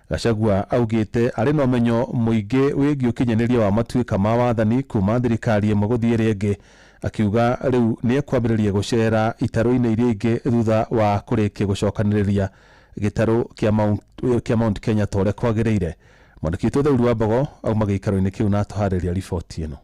Gachagua augĩte arĩ na ũmenyo mũingĩ wĩgiĩ ũkinyanĩria wa matuĩka ma wathani kuma thirikari ĩmwe gũthiĩ ĩrĩa ĩngĩ, akiuga rĩu nĩ ekwambĩrĩria gũcera itarũ-inĩ iria ingĩ thutha wa kũrĩkia gũcokanĩrĩria gĩtarũ kĩa Mount Kenya ta ũrĩa kwagĩrĩire. Mwandĩki witũ Theuri wa Mbogo auma gĩikaro-inĩ kĩu na atũharĩria riboti ĩno.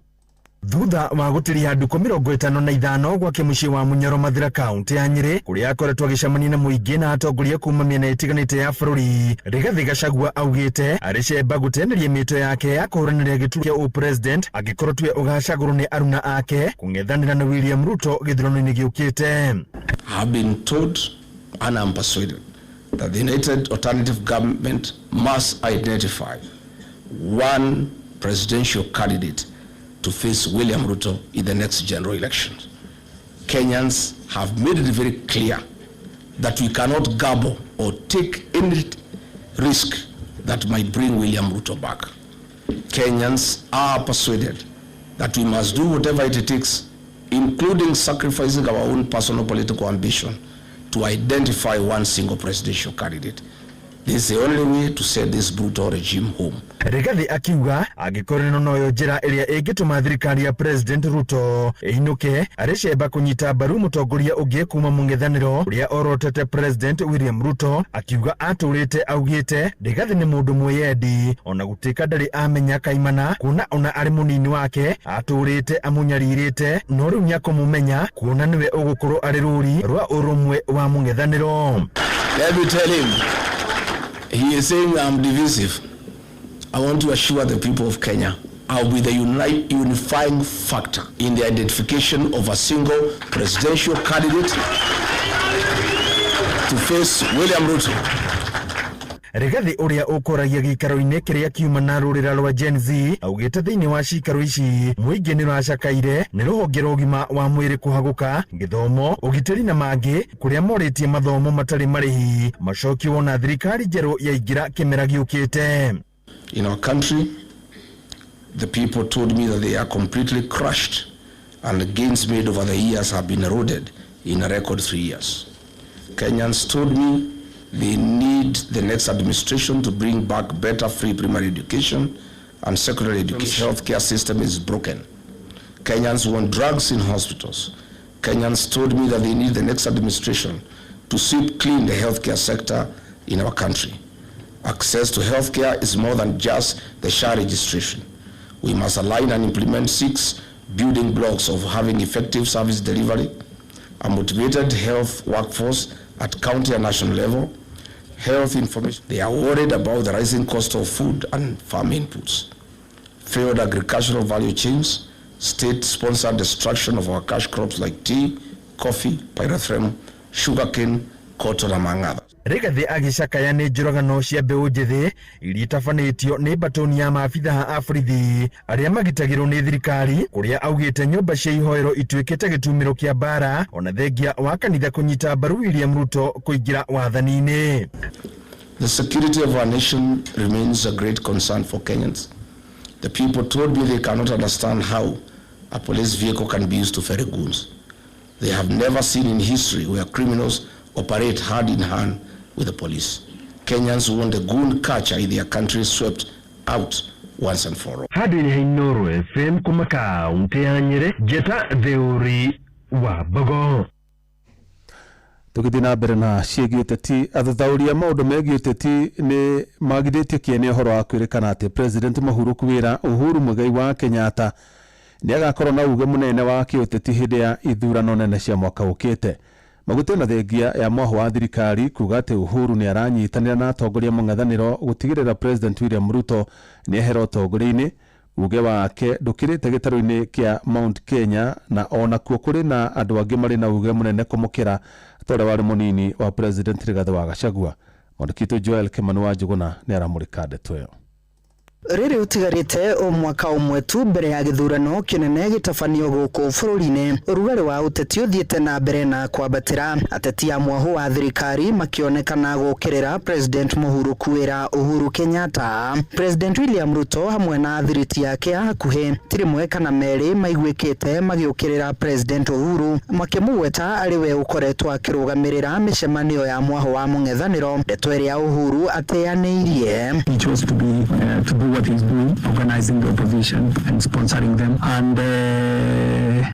Thutha wa gũtiriha ndukũ 55 gwake mũciĩ wa Munyoro Mathira kaunti ya Nyĩrĩ, kũrĩa akoretwo agĩcemania na mũingĩ na atongoria kuma mĩena ĩtiganĩte ya bũrũri, Rigathĩ Gachagua augĩte arĩ cemba gũteanĩria mĩto yake ya kũhũranĩra gĩturwa kĩa ũpresident angĩkorwo tiwe ũgacagũrwo nĩ aruna ake kũng'ethanĩra na William Ruto gĩthurano-inĩ gĩũkĩte. Have been told and I'm persuaded that the United Alternative Government must identify one presidential candidate to face William Ruto in the next general elections. Kenyans have made it very clear that we cannot gamble or take any risk that might bring William Ruto back. Kenyans are persuaded that we must do whatever it takes, including sacrificing our own personal political ambition, to identify one single presidential candidate. This is the only way to set this brutal regime home. Rigathi akiuga angĩkorwo ĩno noyo njĩra ĩrĩa ĩngĩtũma thirikari ya President Ruto ĩinũke, arĩ cemba kũnyita mbaru mũtongoria ũngĩ kuma mũng'ethanĩro ũrĩa orotete President William Ruto, akiuga atũrĩte augĩte Rigathi nĩ mũndũ mwĩyendi ona gũtuĩka ndarĩ amenya kaimana, kuona ona arĩ mũnini wake atũrĩte amũnyarirĩte, no rĩu nĩakũmũmenya kuona nĩwe ũgũkorwo arĩ rũri rwa ũrũmwe wa mũng'ethanĩro. Let me tell him, he is saying I'm divisive. I want to assure the people of Kenya, I'll be the unifying factor in the identification of a single presidential candidate to face William Ruto. Rigathi ũrĩa ũkoragia gĩikaro-inĩ kĩrĩa kiuma na rũrĩra rwa Gen Z augĩte thĩinĩ wa cikaro ici mũingĩ nĩ ũracakaire nĩ rũhonge rwa ũgima wa mwĩrĩ kũhagũka, gĩthomo, ũgitĩri na mangĩ, kũrĩa morĩtie mathomo matarĩ marĩhi macokio wona thirikari njerũ yaingĩra kĩmera gĩũkĩte. In our country, the people told me that they are completely crushed and the gains made over the years have been eroded in a record 3 years. Kenyans told me they need the next administration to bring back better free primary education and secondary education. Healthcare system is broken. Kenyans want drugs in hospitals. Kenyans told me that they need the next administration to sweep clean the healthcare sector in our country. Access to healthcare is more than just the SHA registration. We must align and implement 6 building blocks of having effective service delivery, a motivated health workforce at county and national level, health information. They are worried about the rising cost of food and farm inputs, failed agricultural value chains, state-sponsored destruction of our cash crops like tea, coffee, pyrethrum, sugarcane, cotton, among others. Rigathi agĩcakaya nĩ njũragano cia mbeũ njĩthĩ iria itabanĩtio nĩ mbatoni ya maabithaa a borithi arĩa magitagĩrwo nĩ thirikari, kũrĩa augĩte nyũmba cia ihoero ituĩkĩte gĩtumĩro kĩa mbara ona thengia wa kanitha kũnyita mbaru William Ruto kũingĩra wathani-inĩ. The security of our nation remains a great concern for Kenyans. The people told me they cannot understand how a police vehicle can be used to ferry goons. They have never seen in history where criminals operate hand in hand with the police. Kenyans want the goon culture in their country swept out once and for all. Handũ-inĩ ha Inooro FM kuma kaunti ya Nyĩrĩ, Njeta Theuri wa Mbogo. Tũgĩthiĩ na mbere na ciĩgiĩ ũteti, athathaũri a maũndũ megiĩ ũteti nĩ magithĩtie kĩene ũhoro wa kwĩrĩkana atĩ President mũhurũku wĩra Uhuru Muigai wa Kenyatta nĩ agakorwo na uge mũnene wa kĩũteti hĩndĩ ya ithurano nene cia mwaka ũkĩte. Maguta na thengia ya mwaho wa thirikari kuga atĩ Uhuru nĩ aranyitanĩra na atongoria mũng'ethanĩro gũtigĩrĩra President William Ruto nĩ ehera ũtongoria-inĩ. Uge wake ndũkĩrĩte gĩtarũ-inĩ kĩa Mount Kenya, na onakuo kũrĩ na andũ angĩ marĩ na uge mũnene kũmũkĩra ta ũrĩa warĩ mũnini wa President Rigathĩ wa Gachagua. Mwandĩki witũ Joel Kimani wa Njũgũna nĩ aramũrĩka ndeto ĩyo. Rĩrĩ ũtigarĩte o mwaka ũmwe tu mbere ya gĩthurano kĩnene gĩtabanio gũkũ bũrũri-inĩ, ũrugarĩ wa ũteti ũthiĩte na mbere na kwambatĩra. Ateti a mwahũ wa thirikari makĩonekana gũkĩrĩra President mũhurũku wĩra Uhuru Kenyatta. President William Ruto hamwe na thiriti yake ya hakuhĩ ti rĩmwe kana merĩ maiguĩkĩte magĩũkĩrĩra President Uhuru, makĩmũgweta arĩ we ũkoretwo akĩrũgamĩrĩra mĩcemanio ya mwahũ wa mũng'ethanĩro, ndeto ĩrĩa Uhuru ateanĩirie. He chose to be to do what he's doing, organizing the opposition and sponsoring them. And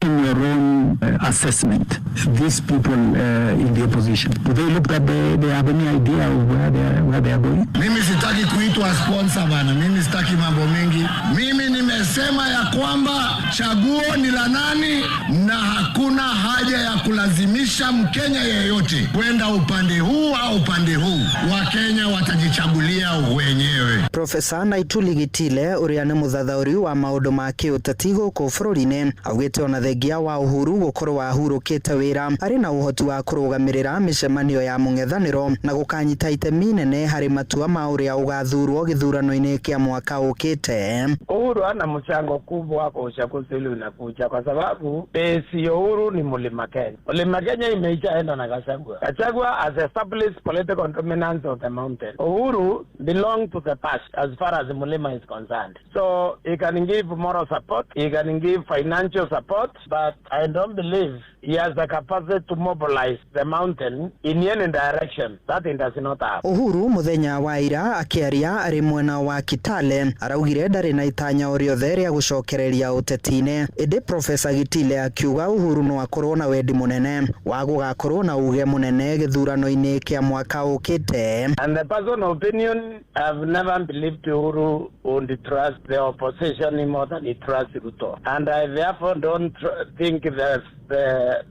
in your own assessment, these people in the opposition, do they look that they have any idea of where they are going? Mimi sitaki kuitwa sponsor bana, mimi sitaki mambo mengi. Mimi nimesema ya kwamba chaguo ni la nani, na hakuna haja ya kulazimisha Mkenya yeyote kwenda upande huu au upande huu. Wakenya watajichagulia wenyewe. Profesa Naituli Gitile ũrĩa nĩ mũthathaũri wa maũndũ ma kĩũteti gũkũ bũrũri-inĩ augĩte ona thengia wa Uhuru gũkorwo ahurũkĩte wĩra, arĩ na ũhoti wa kũrũgamĩrĩra mĩcemanio ya mũng'ethanĩro na gũkanyita itemi nene harĩ matua ma ũrĩa ũgathurwo gĩthurano-inĩ kĩa mwaka ũkĩte. Uhuru ana mchango kubwa kwa uchaguzi ule unakuja, kwa sababu base ya Uhuru ni Mlima Kenya. Mlima Kenya imeisha enda na Gachagua. Gachagua has established political dominance of the mountain. Uhuru belong to the past as far as Mlima is concerned. So he can give moral support, he can give financial support, but I don't believe he has the capacity to mobilize the mountain in any direction that he does not have. Uhuru muthenya wa ira akĩaria arĩ mwena wa Kitale araugire ndarĩ na itanya o rĩothe rĩa gũcokereria ũteti-inĩ, ĩndĩ Profesa Gitile akiuga Uhuru no akorwo na wendi mũnene wa gũgakorwo na uge mũnene gĩthurano-inĩ kĩa mwaka ũkĩte. And the personal opinion, I've never believed Uhuru would trust the opposition more than he trusts Ruto. And I therefore don't think the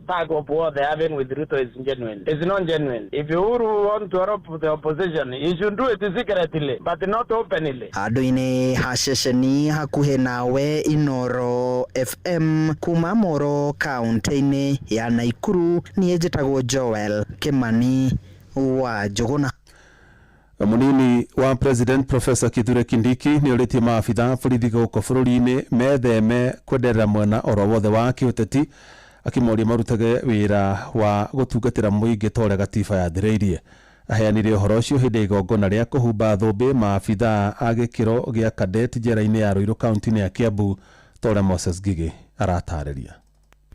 tug of war they're having with Ruto is genuine. It's not genuine. If Uhuru want to rope the opposition, he should do it secretly, but not openly. Handũ-inĩ ha ceceni hakuhĩ nawe Inoro FM kuma Moro kaunti-inĩ ya Naikuru, niĩ njĩtagwo Joel Kimani wa Njũgũna. Munini wa President Professor Kithure Kindiki nĩ orĩtie maabitha borithi gũkũ bũrũri-inĩ metheme kwenderera mwena oro wothe wa kĩũteti, akĩmoria marutage wĩra wa gũtungatĩra mũingĩ ta ũrĩa gatiba yathĩrĩirie. Aheanire ũhoro ũcio hĩndĩ ya igongona rĩa kũhumba thũmbĩ maabitha a gĩkĩro gĩa cadet njera-inĩ ya Ruiru kaunti-inĩ ya Kiambu, ta ũrĩa Moses Ngigĩ aratarĩria.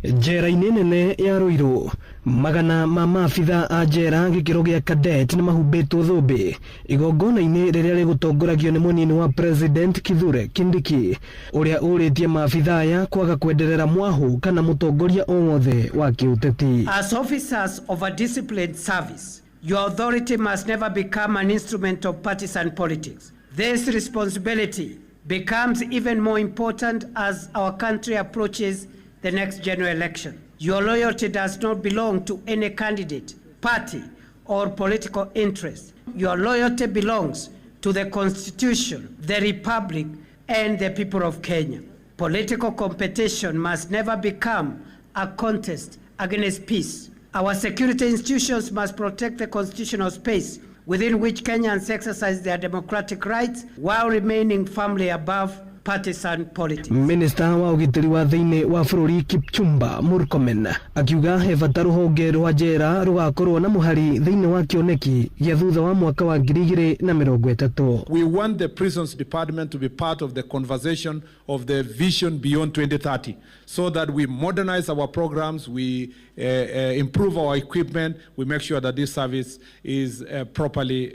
Njera-inĩ nene ya Ruiru, magana ma maabitha a njera gĩkĩro gĩa cadet nĩ mahumbĩtwo thũmbĩ igongona-inĩ rĩrĩa rĩgũtongoragio nĩ mũnini wa President Kithure Kindiki, ũrĩa ũrĩtie maabitha aya kwaga kwenderera mwahũ kana mũtongoria o wothe wa kĩũteti. As officers of a disciplined service, your authority must never become an instrument of partisan politics. This responsibility becomes even more important as our country approaches the next general election. Your loyalty does not belong to any candidate, party, or political interest. Your loyalty belongs to the Constitution, the Republic, and the people of Kenya. Political competition must never become a contest against peace. Our security institutions must protect the constitutional space within which Kenyans exercise their democratic rights while remaining firmly above partisan politics. Minista wa ũgitĩri wa thĩinĩ wa bũrũri Kipchumba Murkomen akiuga he bata rũhonge rwa njera rũgakorwo na mũhari thĩinĩ wa kĩoneki gĩa thutha wa mwaka wa 2030. We want the prisons department to be part of the conversation of the vision beyond 2030, so that we modernize our programs, we improve our equipment, we make sure that this service is properly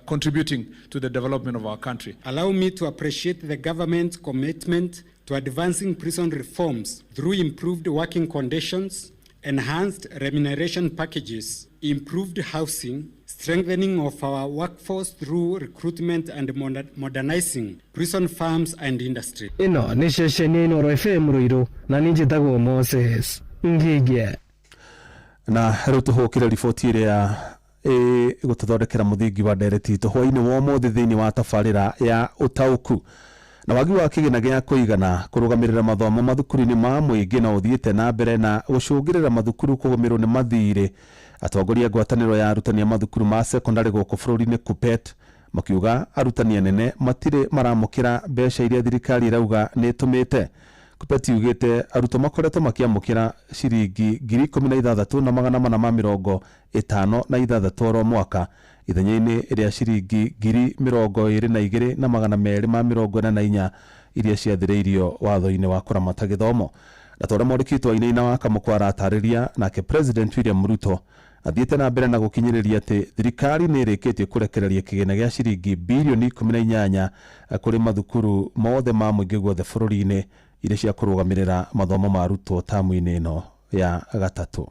contributing to the development of our country. Allow me to appreciate the government's commitment to advancing prison reforms through improved working conditions, enhanced remuneration packages, improved housing, strengthening of our workforce through recruitment and modernizing prison farms and industry. Ĩno nĩ ceceni ya Inooro FM Ruiru na niĩ njĩtagwo Moses Ngigĩ. Na rĩu tũhũkĩre riboti ĩrĩa ĩgũtũthondekera mũthingi wa ndereti itũ hwaĩ-inĩ wa ũmũthĩ thĩinĩ wa tabarĩra ya ũtaũku. Na wagi wa kĩgĩna gĩa kũigana kũrũgamĩrĩra mathomo mathukuru-inĩ ma mũingĩ no ũthiĩte na mbere na gũcũngĩrĩra mathukuru kũgũmĩrwo nĩ mathirĩ. Atongoria a ngwatanĩro ya arutani a mathukuru ma sekondarĩ gũkũ bũrũri-inĩ KUPPET Makiuga arutani anene matirĩ maramũkĩra mbeca iria thirikari ĩrauga nĩ ĩtũmĩte. Kuppet yugĩte arutwo makoretwo makĩamũkĩra ciringi 16,456 oro mwaka ithenya-inĩ rĩa ciringi 22,244 iria ciathĩrĩirio watho-inĩ wa kũramata gĩthomo. Na ta ũrĩa mwandĩki Wainaina wa Kamũkwa aratarĩria, nake President William Ruto athiĩte na mbere na gũkinyĩrĩria atĩ thirikari nĩ ĩrĩkĩtie kũrekereria kĩgĩna gĩa ciringi bilioni 18 kũrĩ mathukuru mothe ma mũingĩ guothe bũrũri-inĩ iria cia kũrũgamĩrĩra mathomo ma arutwo tamu-inĩ ĩno ya gatatũ.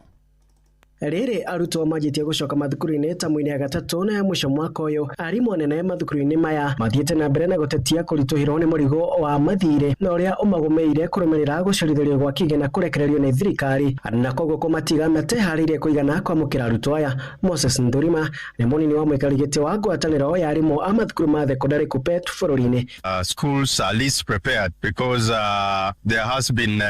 Rĩrĩ arutwo manjĩtie gũcoka mathukuru-inĩ tamu-inĩ ya gatatũ na ya mũico mwaka ũyũ, arimũ anene mathukuru-inĩ maya mathiĩte na mbere na gũtetia kũritũhĩrwo nĩ mũrigo wa mathirĩ na ũrĩa ũmagũmĩire kũrũmĩrĩra gũcerithĩrio gwa kĩgĩna kũrekererio nĩ thirikari na koguo kũmatiga mateharĩirie kũigana kwamũkĩra arutwo aya. Moses Ndurima nĩ mũnini wa mũikarĩri gĩtĩ wa ngwatanĩro ya arimũ a mathukuru ma thekondarĩ KUPPET bũrũri-inĩ. Schools are least prepared because there has been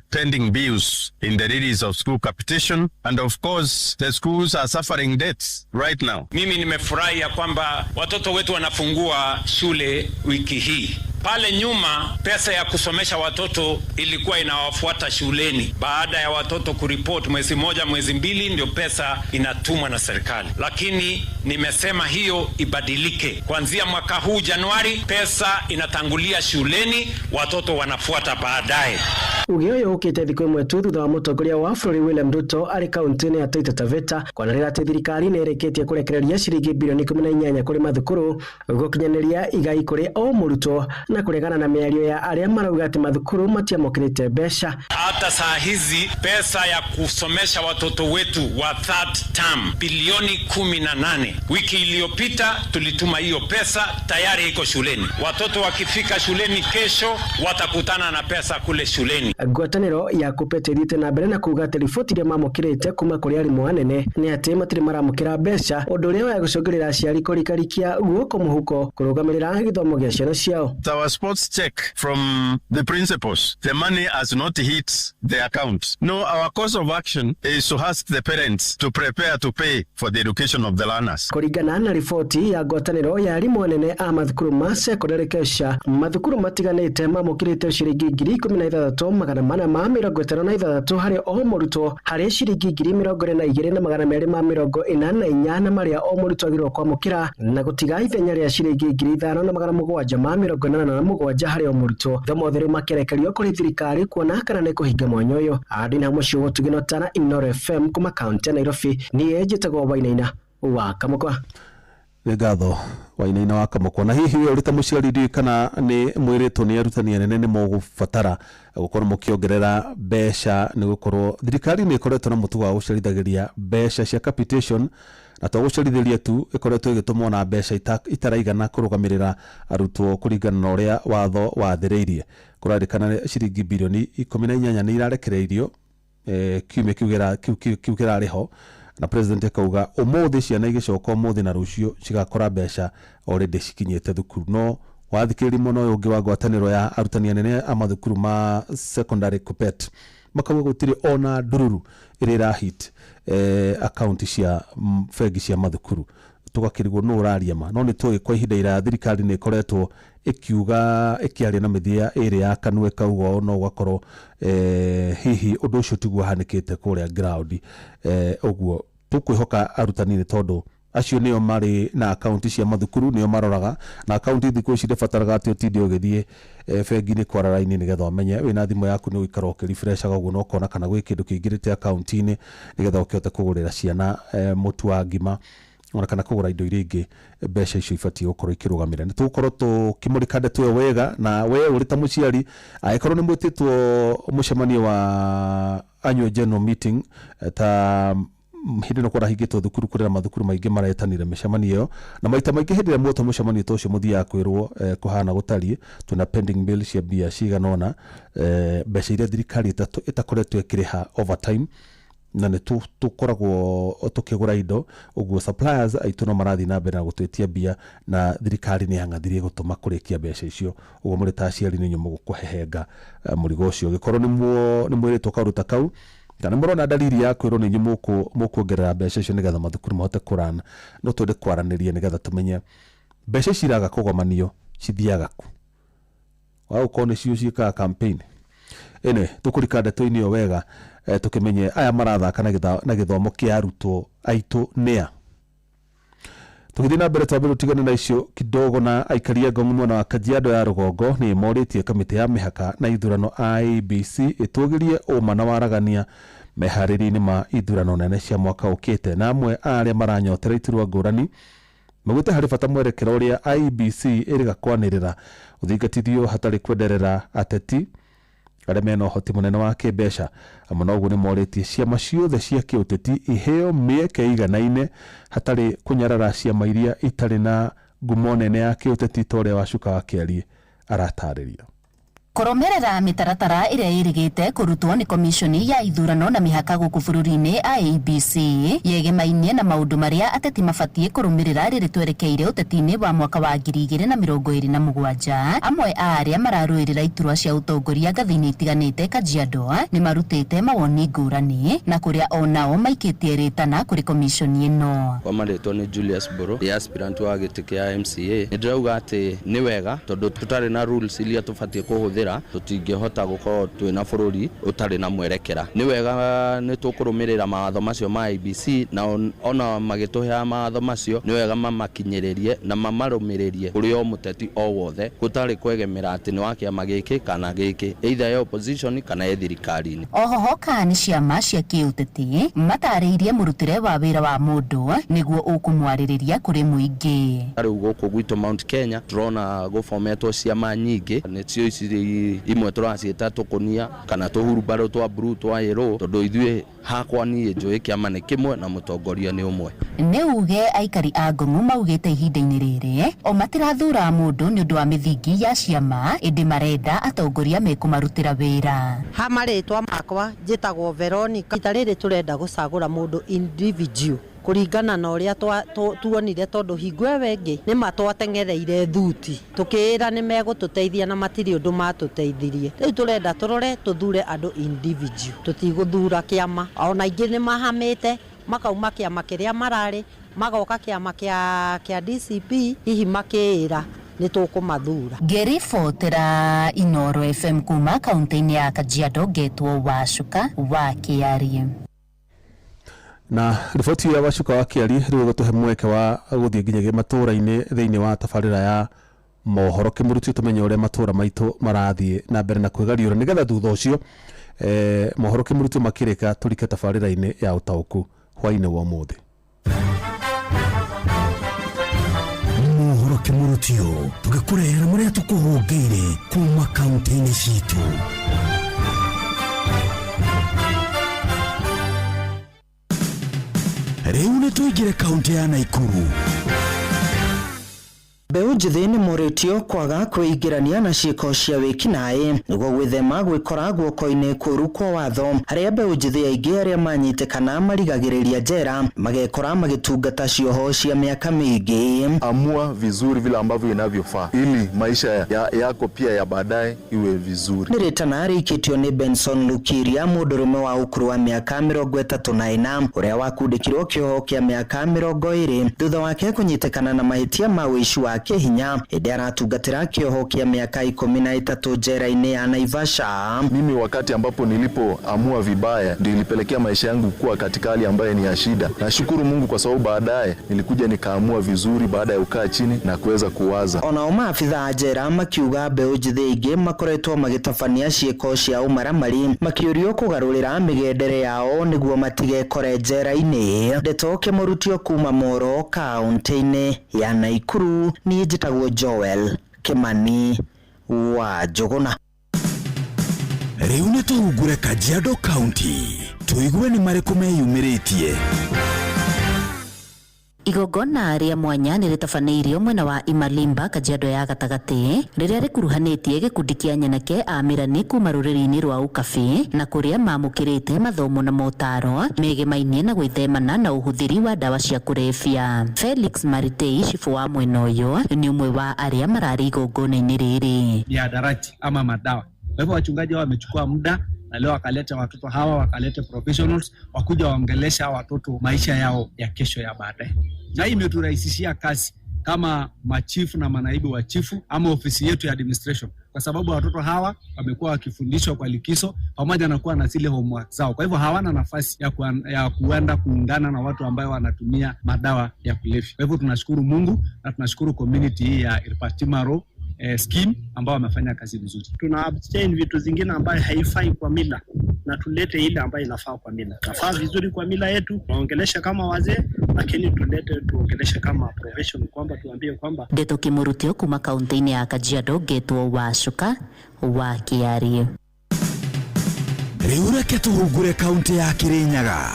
pending bills in the release of school capitation, and of course the schools are suffering debts right now. Mimi nimefurahi ya kwamba watoto wetu wanafungua shule wiki hii. Pale nyuma pesa ya kusomesha watoto ilikuwa inawafuata shuleni. Baada ya watoto kuripoti mwezi moja, mwezi mbili, ndio pesa inatumwa na serikali. Lakini nimesema hiyo ibadilike. Kuanzia mwaka huu Januari, pesa inatangulia shuleni, watoto wanafuata baadaye. Uge ũyũ ũkĩte thikũ ĩmwe tu thutha wa mũtongoria wa bũrũri William Ruto arĩ kaunti-inĩ ya Taita Taveta kwanĩrĩra atĩ thirikari nĩ ĩrĩkĩtie kũrekereria ciringi bilioni 18 kũrĩ mathukuru gũkinyanĩria igai kũrĩ o mũrutwo na kũregana na mĩario ya arĩa marauga atĩ mathukuru matiamũkĩrĩte mbeca. Hata saa hizi pesa ya kusomesha watoto wetu wa third term bilioni 18. Wiki iliyopita tulituma hiyo pesa, tayari iko shuleni. Watoto wakifika shuleni kesho watakutana na pesa kule shuleni. Ngwatanĩro ya KUPPET ĩthiĩte na mbere na kuuga atĩ riboti iria mamũkĩrĩte kuma kũrĩ arimũ anene nĩ atĩ matirĩ maramũkĩra mbeca, ũndũ ũrĩa wa gũcũngĩrĩra aciari kũrikarikia guoko mũhuko kũrũgamĩrĩra gĩthomo gĩa ciana ciao. Our sports check from the principals, the money has not hit the account. No, our course of action is to ask the parents to prepare to pay for the education of the learners. Kũringana na riboti ya ngwatanĩro ya arimũ anene a mathukuru ma sekondarĩ KESHA, mathukuru matiganĩte mamũkĩrĩte ciringi 16,456 harĩ o mũrutwo harĩ ciringi 22,284 na marĩa o mũrutwo agĩrĩirwo kwamũkĩra na gũtiga ithenya rĩa ciringi 5,787 harĩ o mũrutwo. Thomothe rĩu makerekerio kũrĩ thirikari kuona kana nĩ kũhinga mwanya ũyũ. Andina mũciĩ gũtugino tana Inooro FM kuma kaunti ya Nairobi. Niĩ njĩtagwo Wainaina wa Kamũkwa. Nĩ ngatho Wainaina wa Kamũkwa. Na hihi we ũrĩ ta mũciari ndiũĩ kana nĩ mwĩrĩtwo nĩ arutani anene nĩ mũgũbatara gũkorwo mũkĩongerera mbeca, nĩ gũkorwo thirikari nĩ ĩkoretwo na mũtugo wa gũcerithagĩria mbeca cia capitation, na to gũcerithĩria tu, ĩkoretwo ĩgĩtũmwo na mbeca itaraigana kũrũgamĩrĩra arutwo kũringana na ũrĩa watho wathĩrĩirie. Kũrarĩkana ciringi bilioni 18 nĩ irarekereirio kiumia kĩu kĩrarĩ ho, na president akauga ũmũthĩ ciana igĩcoka ũmũthĩ na rũciũ cigakora mbeca already cikinyĩte thukuru. No wathikĩrĩria mwena ũyũ ũngĩ wa ngwatanĩro ya arutani anene a mathukuru ma secondary KUPPET makauga gũtirĩ ona ndururu ĩrĩa ĩrahit akaunti cia bengi cia mathukuru. Tũgakĩrigwo nũ ũraria ma, no nĩ tũĩ kwa ihinda iraya thirikari nĩ ĩkoretwo ĩkiuga ĩkĩaria na mĩthia ĩrĩ ya kanua ĩkauga ũũ, no ũgakorwo hihi ũndũ ũcio tiguo ũhanĩkĩte kũrĩa ground. Ũguo tũkwĩhoka arutani nĩ tondũ acio nĩo marĩ na akaunti cia mathukuru, nĩo maroraga na akaunti thikũ ici ndĩbataraga atĩ ũtinde ũgĩthiĩ bengi-inĩ kwara raini nĩgetha ũmenye wĩna thimũ yaku nĩ ũgũikara ũkĩrefreshaga ũguo na ũkona kana gwĩ kĩndũ kĩingĩrĩte akaunti-inĩ nĩgetha ũkĩhote kũgũrĩra ciana mũtu wa ngima ona kana kũgũra indo iria ingĩ mbeca icio ibatiĩ gũkorwo ikĩrũgamĩrĩra. Nĩ tũgũkorwo tũkĩmũrĩka ndeto ĩyo wega, na we ũrĩ ta mũciari angĩkorwo nĩ mwĩtĩtwo mũcemanio wa annual general meeting ta hĩndĩ ĩno kũrahingĩtwo thukuru kũrĩ na mathukuru maingĩ maretanire mĩcemanio ĩyo, na maita maingĩ hĩndĩ ĩrĩa mwetwo mũcemanio ta ũcio mũthiaga kwĩrwo kũhana gũtariĩ twĩna pending bill cia mbia cigana ũna, mbeca iria thirikari ĩtakoretwo ĩkĩrĩha overtime, na nĩ tũkoragwo tũkĩgũra indo, ũguo suppliers aitũ no marathiĩ na mbere na gũtwĩtia mbia, na thirikari nĩ yang'athirie gũtũma kũrĩkia mbeca icio. Ũguo mũrĩ ta aciari nĩ inyuĩ mũgũkũhehenga mũrigo ũcio. Gĩkorwo nĩ mwĩrĩtwo kaũndũ ta kau kana mũrona dalili ya kwĩrwo nĩ inyuĩ mũkuongerera mbeca icio nĩgetha mathukuru mahote kũrana, no twende kwaranĩria nĩgetha tũmenye Mbeca ici iraga kũgomanio cithiaga ku? Wa gũkorwo nĩcio ciĩkaga campaign. Ene tũkũrika ndeto-inĩ ĩyo wega, tũkĩmenye aya marathaka na gĩthomo kĩa arutwo aitũ nĩa. Tũgĩthiĩ na mbere twambe tũtigane na icio kidogo. Na aikari a Ngong mwena wa Kajiado ya rũgongo nĩ morĩtie kamĩtĩ ya mĩhaka na ithurano IEBC ĩtũgĩrie ũma na waragania meharĩria-inĩ ma ithurano nene cia mwaka ũkĩte. Na amwe a arĩa maranyotera iturwa ngũrani maugĩte harĩ bata mwerekera ũrĩa IEBC ĩrĩga kwanĩrĩra ũthingatithio hatarĩ kwenderera ateti arĩa mena ũhoti mũnene wa kĩmbeca. Amwe na ũguo nĩ morĩtie ciama ciothe cia kĩũteti iheo mĩeke iganaine hatarĩ kũnyarara ciama iria itarĩ na ngumo nene ya kĩũteti ta ũrĩa Wacuka wa Kĩarie aratarĩria. Kũrũmĩrĩra mĩtaratara ĩrĩa ĩrĩgĩte kũrutwo nĩ komishoni ya ithurano na mĩhaka gũkũ bũrũri-inĩ IEBC yegemainie na maũndũ marĩa ateti mabatiĩ kũrũmĩrĩra rĩrĩ twerekeire ũteti-inĩ wa mwaka wa 2027. Amwe a arĩa mararũĩrĩra iturwa cia ũtongoria ngathĩ-inĩ itiganĩte Kajiado nĩ marutĩte mawoni ngũrani na kũrĩa onao maikĩtie rĩtana kũrĩ komishoni ĩno. Kwa marĩtwa nĩ Julius Mburu, ndĩ aspirant wa gĩtĩ kĩa MCA. Nĩ ndĩrauga atĩ nĩ wega tondũ tũtarĩ na rules iria tũbatiĩ kũhũthĩra tũtingĩhota gũkorwo twĩna bũrũri ũtarĩ na mwerekera. Nĩ wega nĩ tũkũrũmĩrĩra mawatho macio ma IEBC, na ona magĩtũheaga mawatho macio nĩ wega mamakinyĩrĩrie na mamarũmĩrĩrie kũrĩ o mũteti o wothe gũtarĩ kwegemera atĩ nĩ wa kĩama gĩkĩ kana gĩkĩ, either ya opposition kana ya thirikari-inĩ. Oho hoka nĩ ciama cia kĩũteti matarĩirie mũrutĩre wa wĩra wa mũndũ nĩguo ũkũmwarĩrĩria kũrĩ mũingĩ. Rĩu gũkũ gwitũ Mount Kenya tũrona gũbometwo ciama nyingĩ, nĩcio ici imwe tũraciĩta tũkũnia kana tũhurubarũ twa blue twa yellow, tondũ ithuĩ hakwa niĩ njũĩ kĩama nĩ kĩmwe na mũtongoria nĩ ũmwe. Nĩ uge aikari a Ngong'u maugĩte ihinda-inĩ rĩrĩ o matirathura mũndũ nĩ ũndũ wa mĩthingi ya ciama, ĩndĩ marenda atongoria mekũmarutĩra wĩra. Ha marĩtwa makwa njĩtagwo Veronica. Ita rĩrĩ tũrenda gũcagũra mũndũ individual kũringana na ũrĩa tuonire, tondũ hingo ĩyo ĩngĩ nĩ matwateng'ereire thuti tũkĩĩra nĩ megũtũteithia na matirĩ ũndũ matũteithirie. Rĩu tũrenda tũrore tũthure andũ individual, tũtigũthura kĩama. Ona aingĩ nĩ mahamĩte makauma kĩama kĩrĩa mararĩ magoka kĩama kĩa DCP, hihi makĩĩra nĩ tũkũmathura. Ngĩribotera Inoro FM kuma kaunti-inĩ ya Kajiado, ngetwo Wacuka wa Kĩarie. Na riboti ya Wacuka wa Kĩarie rĩu ĩgũtũhe mweke wa gũthiĩ nginyagia matũũra-inĩ thĩinĩ wa tabarĩra ya mohoro kĩmũrutio, tũmenye ũrĩa matũũra maitũ marathiĩ na mbere na kwĩgariũra, nĩgetha thutha ũcio mohoro kĩmũrutio makĩrĩka tũrike tabarĩra-inĩ ya ũtaũku hwaĩ-inĩ wa ũmũthĩ. Mohoro kĩmũrutio tũgĩkũrehera marĩa tũkũhũngĩire kuma kaunti-inĩ citũ. Rĩu nĩ tũingĩre kaunti ya Naikuru. Mbeũ njĩthĩ nĩ morĩtio kwaga kwĩingĩrania na ciĩko cia wĩkinaĩ nĩguo gwĩthema gwĩkora guoko-inĩ kũũru kwa watho, harĩa mbeũ njĩthĩ aingĩ arĩa manyitĩkana marigagĩrĩria njera magekora magĩtungata cioho cia mĩaka mĩingĩ. Amua vizuri vile ambavyo inavyofaa ili maisha yako pia ya baadaye iwe vizuri. Nĩ rĩtana rĩikĩtio nĩ Benson Lukiria, mũndũrũme wa ũkũrũ wa mĩaka 34 ũrĩa wakundĩkirwo kĩoho kĩa mĩaka 20 thutha wake kũnyitĩkana na mahĩtia ma ũici wa kĩhinya hĩndĩ aratungatĩra kĩoho kĩa mĩaka 13 njera-inĩ ya Naivasha. Mimi wakati ambapo nilipoamua vibaya ndio ilipelekea maisha yangu kuwa katika hali ambayo ni ya shida. Nashukuru Mungu kwa sababu baadaye nilikuja nikaamua vizuri baada ya kukaa chini na kuweza kuwaza. Onao maabitha a njera makiuga mbeũ njĩthĩ aingĩ makoretwo magĩtabania ciĩko cia ũmaramari makĩũrio kũgarũrĩra mĩgendere yao nĩguo matigekore njera-inĩ. Ndeto kĩmũrutio kuma Moro kaunti-inĩ ya Naikuru, niĩ njĩtagwo Joel Kimani wa Njũgũna. Rĩu nĩ tũhungure Kajiado County tũigue nĩ marĩkũ meyumĩrĩtie. Igongona rĩa mwanya nĩ rĩtabanĩirio mwena wa Imalimba Kajiado ya gatagatĩ rĩrĩa rĩkuruhanĩtie gĩkundi kĩa nyanake a mĩrani kuma rũrĩrĩ-inĩ rwa Ũkabi na kũrĩa mamũkĩrĩte mathomo na motaro megemainie na gwĩthemana na ũhũthĩri wa ndawa cia kũrebia. Felix Maritei, cibũ wa mwena ũyũ, nĩ ũmwe wa arĩa mararĩ igongona-inĩ rĩrĩ. Mihadarati ama madawa. Kwa hivyo wachungaji hao wamechukua muda na leo wakaleta watoto hawa, wakaleta professionals wakuja waongelesha watoto maisha yao ya kesho ya baadaye, na hii imeturahisishia kazi. kama machifu na manaibu wa chifu ama ofisi yetu ya administration, kwa sababu watoto hawa wamekuwa wakifundishwa kwa likizo pamoja na kuwa na zile homework zao. Kwa hivyo hawana nafasi ya kuenda kuungana na watu ambayo wanatumia madawa ya kulevya. Kwa hivyo tunashukuru Mungu na tunashukuru community hii ya Irpatimaro scheme ambao wamefanya kazi mzuri. Tuna abstain vitu zingine ambayo haifai kwa mila na tulete ile ambayo inafaa kwa mila. Nafaa vizuri kwa mila yetu, tunaongelesha kama wazee, lakini tulete tuongeleshe kama profession, kwamba tuambie kwamba Ndeto Kimurutio kuma kaunti-inĩ ya Kajiado ngetwo Wacuka wa Kĩarie. Rĩu reke tũhungure kaunti ya Kirinyaga.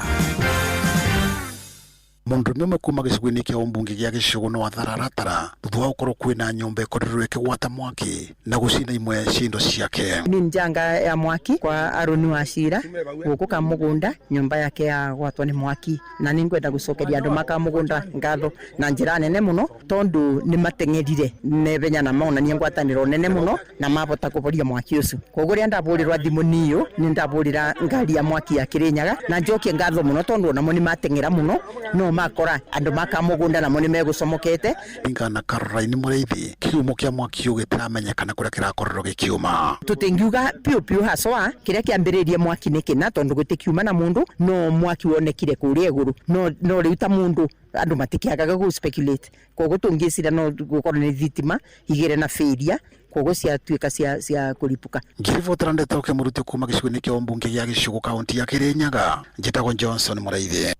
Mũndũrũme ũmwe kuma gĩcigo-inĩ kĩa ũmbunge gĩa Gĩcũgũ no athararatara thutha wa gũkorwo kwĩna nyũmba ĩkorirwo ĩkĩgwata mwaki na gũcina imwe cia indo ciake. Ni njanga ya mwaki kwa Aroni wa Cira guku ka mugunda nyumba yake ya gwatwo ni mwaki na ningwenda gucokeria andu maka mugunda ngatho na njira nene muno tondu ni mateng'erire nebenya na monania ngwataniro nene muno na mabota kuboria mwaki ucio. Koguo ria ndaburirwa thimu niyo ni ndaburira ngari ya mwaki ya Kirinyaga na njokie ngatho muno tondu onamo ni mateng'era muno no makora andu maka mugunda namo ni megucomokete. Kũringana na Caroline Mũrĩithi, kĩhumo kĩa mwaki ũyũ gĩtiramenyekana kũrĩa kĩrakorirwo gĩkiuma. Tutingiuga piu piu haswa kiria kiambiririe mwaki ni kina tondu gutikiuma na mundu no mwaki wonekire kuria iguru no riu ta mundu andu matikiagaga gu speculate koguo tungicira no gukorwo ni thitima igire na failure koguo ciatuika cia kuripuka. Ngĩribotera ndeto Kĩmũrutio kuma gĩcigo-inĩ kĩa ũmbunge gĩa Gĩcũgũ kaunti ya Kĩrĩnyaga, njĩtagwo Johnson Mũrĩithi.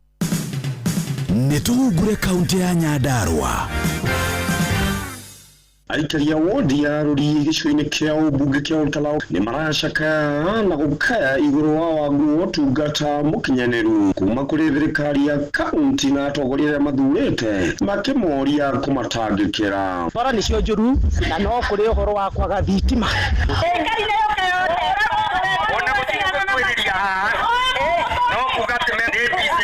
Nĩ tũhungure kaunti ya Nyandarua. Aikaria wodi ya rũriĩ gĩcigo-inĩ kĩa ũmbunge kĩa Olkalau nĩ maracakaya na gũkaya igũrũ wa wagu wa ũtungata mũkinyanĩru kuma kũrĩ thirikari ya kaunti na atongoria arĩa mathurĩte makĩmoria kũmatangĩkĩra. Bara nĩcio njũru na no kũrĩ ũhoro wa kwaga thitima. Ona gũtirĩ gũkuhĩrĩria haha no kuga atĩ me APC.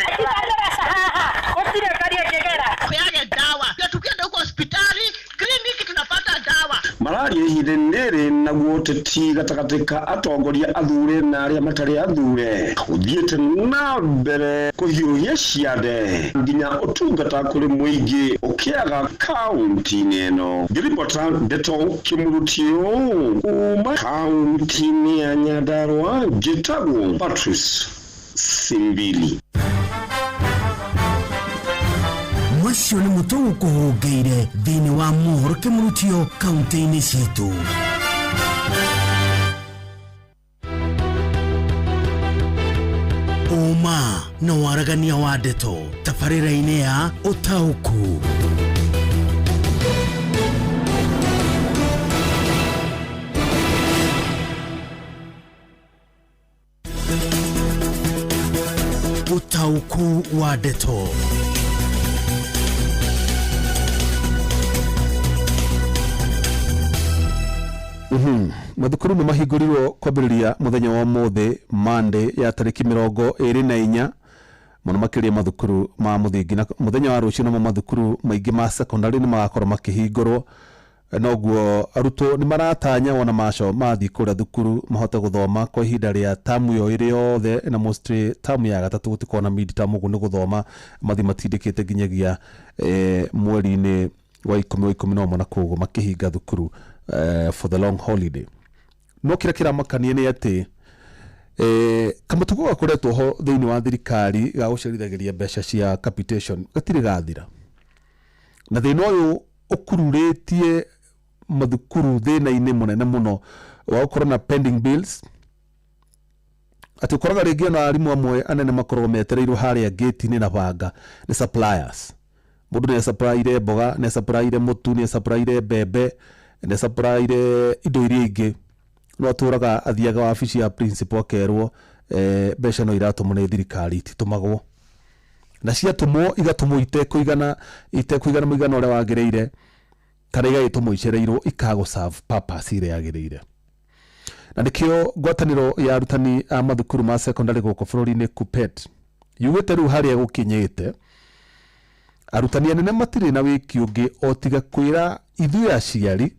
Mararia ihinda-inĩ rĩrĩ naguo ũteti gatagatĩ ka atongoria athure na arĩa matarĩ athure ũthiĩte na mbere kũhiũhia ciande nginya ũtungata kũrĩ mũingĩ ũkĩaga kaunti-inĩ ĩno. Ngĩribota ndeto Kĩmũrutio kuma kaunti-inĩ ya Nyandarua, njĩtagwo Patrice Simbili. Macio nĩ mũtũ gũkũhũngĩire thĩinĩ wa mohoro Kĩmũrutio kaunti-inĩ citũ. Ũma na waragania wa ndeto tabarĩra-inĩ ya Ũtaũku. Ũtaũku wa ndeto. Mathukuru nĩ mahingũrirwo kwambĩrĩria mũthenya wa ũmũthĩ Monday ya tarĩki 24 mũno makĩria mathukuru ma mũthingi na mũthenya wa rũciũ namo mathukuru maingĩ ma secondary nĩ magakorwo makĩhingũrwo noguo arutwo nĩ maratanya wona maco mathiĩ kũrĩa thukuru mahote gũthoma kwa ihinda rĩa tamu ĩyo ĩrĩ yothe na mostly tamu ya gatatũ gũtikorwo na mid term ũguo nĩ gũthoma mathiĩ matindĩkĩte nginyagia mweri-inĩ wa 10 wa 11 na koguo makĩhinga thukuru for the long holiday. No kĩrĩa kĩramakania nĩ atĩ kamũtugo gakoretwo ho thĩinĩ wa thirikari ga gũcerithagĩria mbeca cia capitation gatirĩ gathira, na thĩna ũyũ ũkururĩtie mathukuru thĩna-inĩ mũnene mũno wa gũkorwo na pending bills, atĩ ũkoraga rĩngĩ ona arimũ amwe anene makoragwo metereirwo harĩa gate-inĩ na banga nĩ suppliers. Mũndũ nĩ supplyire mboga, nĩ supplyire mũtu, nĩ supplyire mbembe, nĩ supplyire indo iria ingĩ, no atũraga athiaga wabici ya principal akerwo mbeca no iratũmwo nĩ thirikari ititũmagwo, na ciatũmwo igatũmwo itekũigana mũigana ũrĩa wagĩrĩire kana igagĩtũmwo icereirwo ikaga serve purpose ĩrĩa yagĩrĩire. Na nĩkĩo ngwatanĩro ya arutani a mathukuru ma secondary gũkũ bũrũri-inĩ KUPPET yugĩte rĩu harĩa gũkinyĩte arutani anene matirĩ na wĩki ũngĩ o tiga kwĩra ithuĩ aciari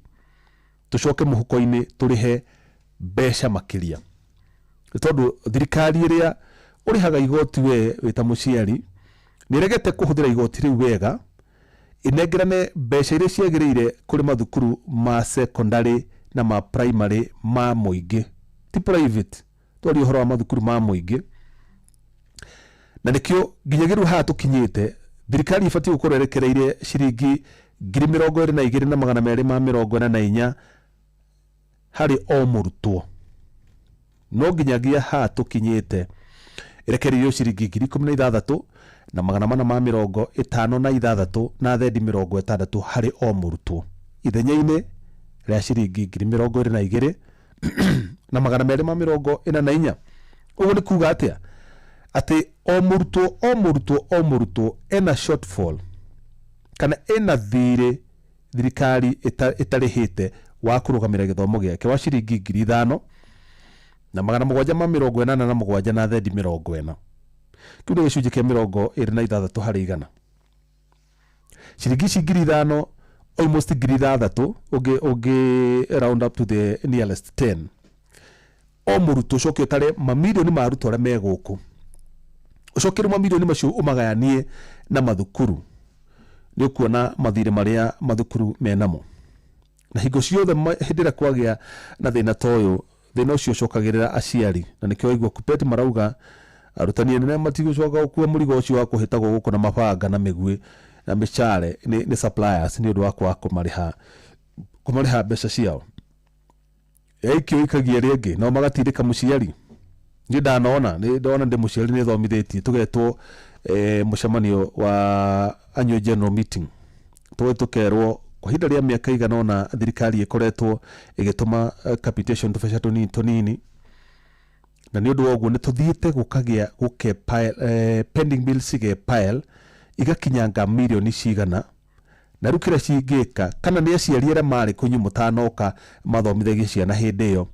tũcoke mũhuko-inĩ tũrĩhe mbeca makĩria, tondũ thirikari ĩrĩa ũrĩhaga igoti we wĩ ta mũciari nĩ ĩregete kũhũthĩra igoti rĩu wega, Ĩnengerane mbeca iria ciagĩrĩire kũrĩ mathukuru ma secondary na ma primary ma mũingĩ, ti private, twaria ũhoro wa mathukuru ma mũingĩ. Na nĩkĩo nginyagia rĩu haha tũkinyĩte, thirikari ĩbatiĩ gũkorwo ĩrekereirie ciringi 22,244 harĩ o mũrutwo, no nginyagia haha tũkinyĩte ĩrekereirio ciringi 16,456 na thendi 60 harĩ o mũrutwo, ithenya-inĩ rĩa ciringi 22,244. Ũguo nĩ kuga atĩa? Atĩ o mũrutwo o mũrutwo o mũrutwo ena shortfall kana ena thirĩ thirikari ĩtarĩhĩte wa kũrũgamĩrĩra gĩthomo gĩake wa ciringi 5,787 na thendi 40. Kĩu nĩ gĩcunjĩ kĩa 26 harĩ igana. Ciringi ici 5,000, almost 6,000, ũngĩ round up to the nearest 10 o mũrutwo, ũcoke ũtare mamirioni ma arutwo arĩa me gũkũ, ũcoke rĩu mamirioni macio ũmagayanie na mathukuru, nĩ ũkuona mathirĩ marĩa mathukuru menamo. Na hingo ciothe hĩndĩ ĩrĩa kwagĩa na thĩna ta ũyũ, thĩna ũcio ũcokagĩrĩra aciari, na nĩkĩo waigua KUPPET marauga arutani anene matigũcoka gũkua mũrigo ũcio wa kũhĩtagwo gũkũ na mabanga na mĩguĩ na mĩcare nĩ suppliers, nĩ ũndũ wa kwaga kũmarĩha mbeca ciao. Yaikio ikagia rĩngĩ nao magatindĩka mũciari. Niĩ ndanona, nĩ ndona ndĩ mũciari, nĩ thomithĩtie, tũgetwo mũcemanio wa annual general meeting, tũgĩ tũkerwo kwa ihinda rĩa mĩaka igana ũna thirikari ĩkoretwo ĩgĩtũma capitation tũbeca tũnini tũnini, na nĩ ũndũ wa ũguo nĩ tũthiĩte gũkagĩa gũke pile, pending bills cige pile igakinyanga mirioni cigana. Na rĩu kĩrĩa cingĩka, kana nĩ aciari arĩa marĩ kũnyũ mũtanoka mathomithagia ciana hĩndĩ ĩyo,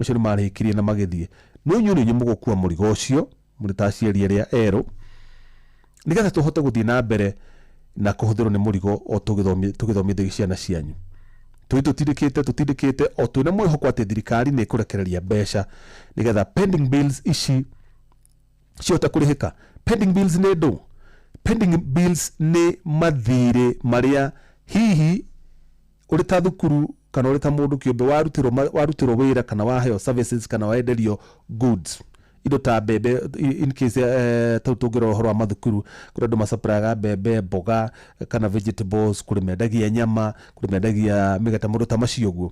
acio nĩ marĩkirie na magĩthiĩ, no inyuĩ nĩ inyuĩ mũgũkua mũrigo ũcio mũrĩ ta aciari arĩa erũ, nĩgetha tũhote gũthiĩ na mbere na kũhũthĩrwo nĩ mũrigo o tũgĩthomithagia ciana cianyu. Tũi tũtindĩkĩte o twĩna mwĩhoko atĩ thirikari nĩ ĩkũrekereria mbeca nĩgetha pending bills ici cihote kũrĩhĩka. Pending bills nĩ ndũ? Pending bills nĩ mathirĩ marĩa hihi ũrĩ ta thukuru kana ũrĩ ta mũndũ kĩũmbe warutĩrwo wĩra kana waheo services kana wenderio goods, indo ta mbembe, in case tau tũngĩrora ũhoro wa mathukuru, kũrĩ andũ macapraga mbembe, mboga kana vegetables, kũrĩ mendagia nyama, kũrĩ mendagia mĩgate, maũndũ ta macio ũguo.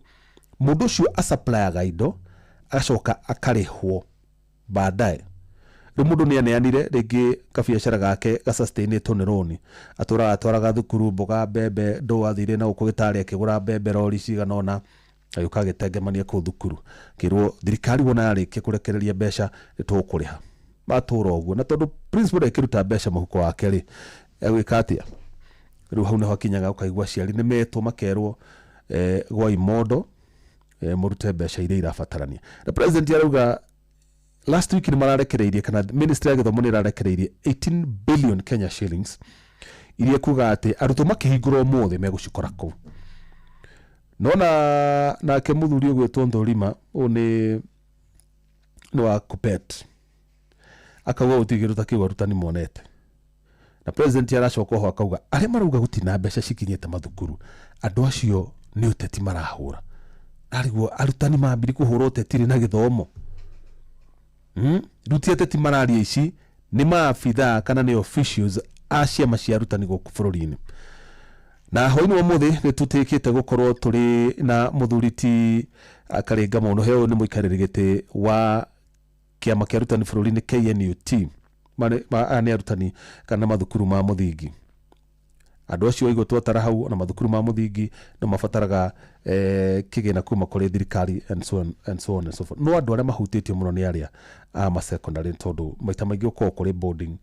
Mũndũ ũcio acaprayaga indo agacoka akarĩhwo baadaye. Rĩu mũndũ nĩ aneanire rĩngĩ kabiacara gake gacustainĩtwo nĩ rũni, atũraga atwaraga thukuru mboga, mbembe, ndũ, athire na gũkũ gĩtarĩ akĩgũra mbembe rori cigana ũna, agĩũka agĩtengemania kũu thukuru, akĩrwo thirikari wona yarĩkia kũrekereria mbeca nĩ tũgũkũrĩha. Matũra ũguo, na tondũ principal ndekĩruta mbeca mũhuko wake rĩ, egwĩka atĩa? Rĩu hau nĩho hakinyaga ũkaigua aciari nĩ metwo makerwo gwa imondo, mũrute mbeca iria irabatarania. Na president arauga last week nĩ mararekereirie, kana ministry ya gĩthomo nĩ ĩrarekereirie 18 billion Kenya shillings, iria kuga atĩ arutwo makĩhingũra ũmũthĩ megũcikora kũu. Nona nake mũthuri ũgwĩtwo Nthũrima, ũyũ nĩ wa KUPPET, akauga gũtirĩ kĩndũ ta kĩu arutani monete. Na president aracoka oho akauga arĩa marauga gũtirĩ na mbeca cikinyĩte mathukuru, andũ acio nĩ ũteti marahũra. Ariguo arutani mambiri kũhũra ũteti na gĩthomo. Rĩu ti ateti mararia, ici nĩ maabithaa kana nĩ officials a ciama cia arutani gũkũ bũrũri-inĩ. Na hwaĩ-inĩ wa ũmũthĩ nĩ tũtĩkĩte gũkorwo tũrĩ na mũthuri ti Karinga Mũnũhe, ũyũ nĩ mũikarĩri gĩtĩ wa kĩama kĩa arutani bũrũri-inĩ KNUT. Aya nĩ arutani kana mathukuru ma mũthingi. Andũ acio waigua twatara hau, ona mathukuru ma mũthingi no mabataraga kĩgĩna kuma kũrĩ thirikari and so on and so on and so forth. No andũ arĩa mahutĩtio mũno nĩ arĩa a ma secondary, tondũ maita maingĩ ũkoragwo kũrĩ boarding,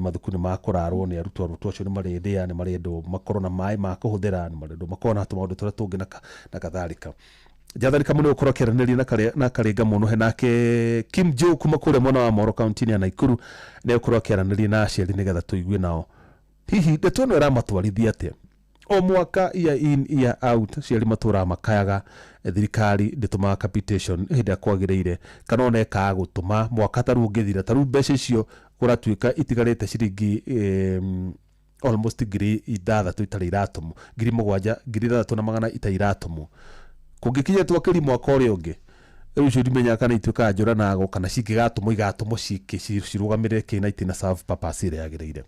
mathukuru nĩ makũrarwo nĩ arutwo, arutwo acio nĩ marĩndĩa, nĩ marendwo makorwo na maĩ ma kũhũthĩra, nĩ marendwo makorwo na tũmaũndũ tũrĩa tũngĩ na kadhalika. Jathani Kamau nĩ gũkorwo akĩaranĩria na Karinga Mũnũhe, nake Kim Joe kuma kũrĩa mwena wa Moro kaunti-inĩ ya Nakuru nĩ egũkorwo akĩaranĩria na aciari nĩgetha tũigue nao hihi ndeto ĩno ĩramatwarithia atĩa. O mwaka, year in year out, aciari matũraga makayaga thirikari ndĩtũmaga capitation hĩndĩ ĩrĩa kwagĩrĩire, kana ona ĩkaga gũtũma mwaka ta rĩu ũngĩthira, ta rĩu mbeca icio kũratuĩka itigarĩte ciringi Almost 6,000 itarĩ iratũmwo, 7,000, 6,100 itarĩ iratũmwo. Kũngĩkinya twakĩri mwaka ũrĩa ũngĩ, rĩu icio ndimenyaga kana ituĩkaga njũra nago kana cingĩgatũmwo igatũmwo cirũgamĩrĩre kĩ na itina serve purpose ĩrĩa yagĩrĩire.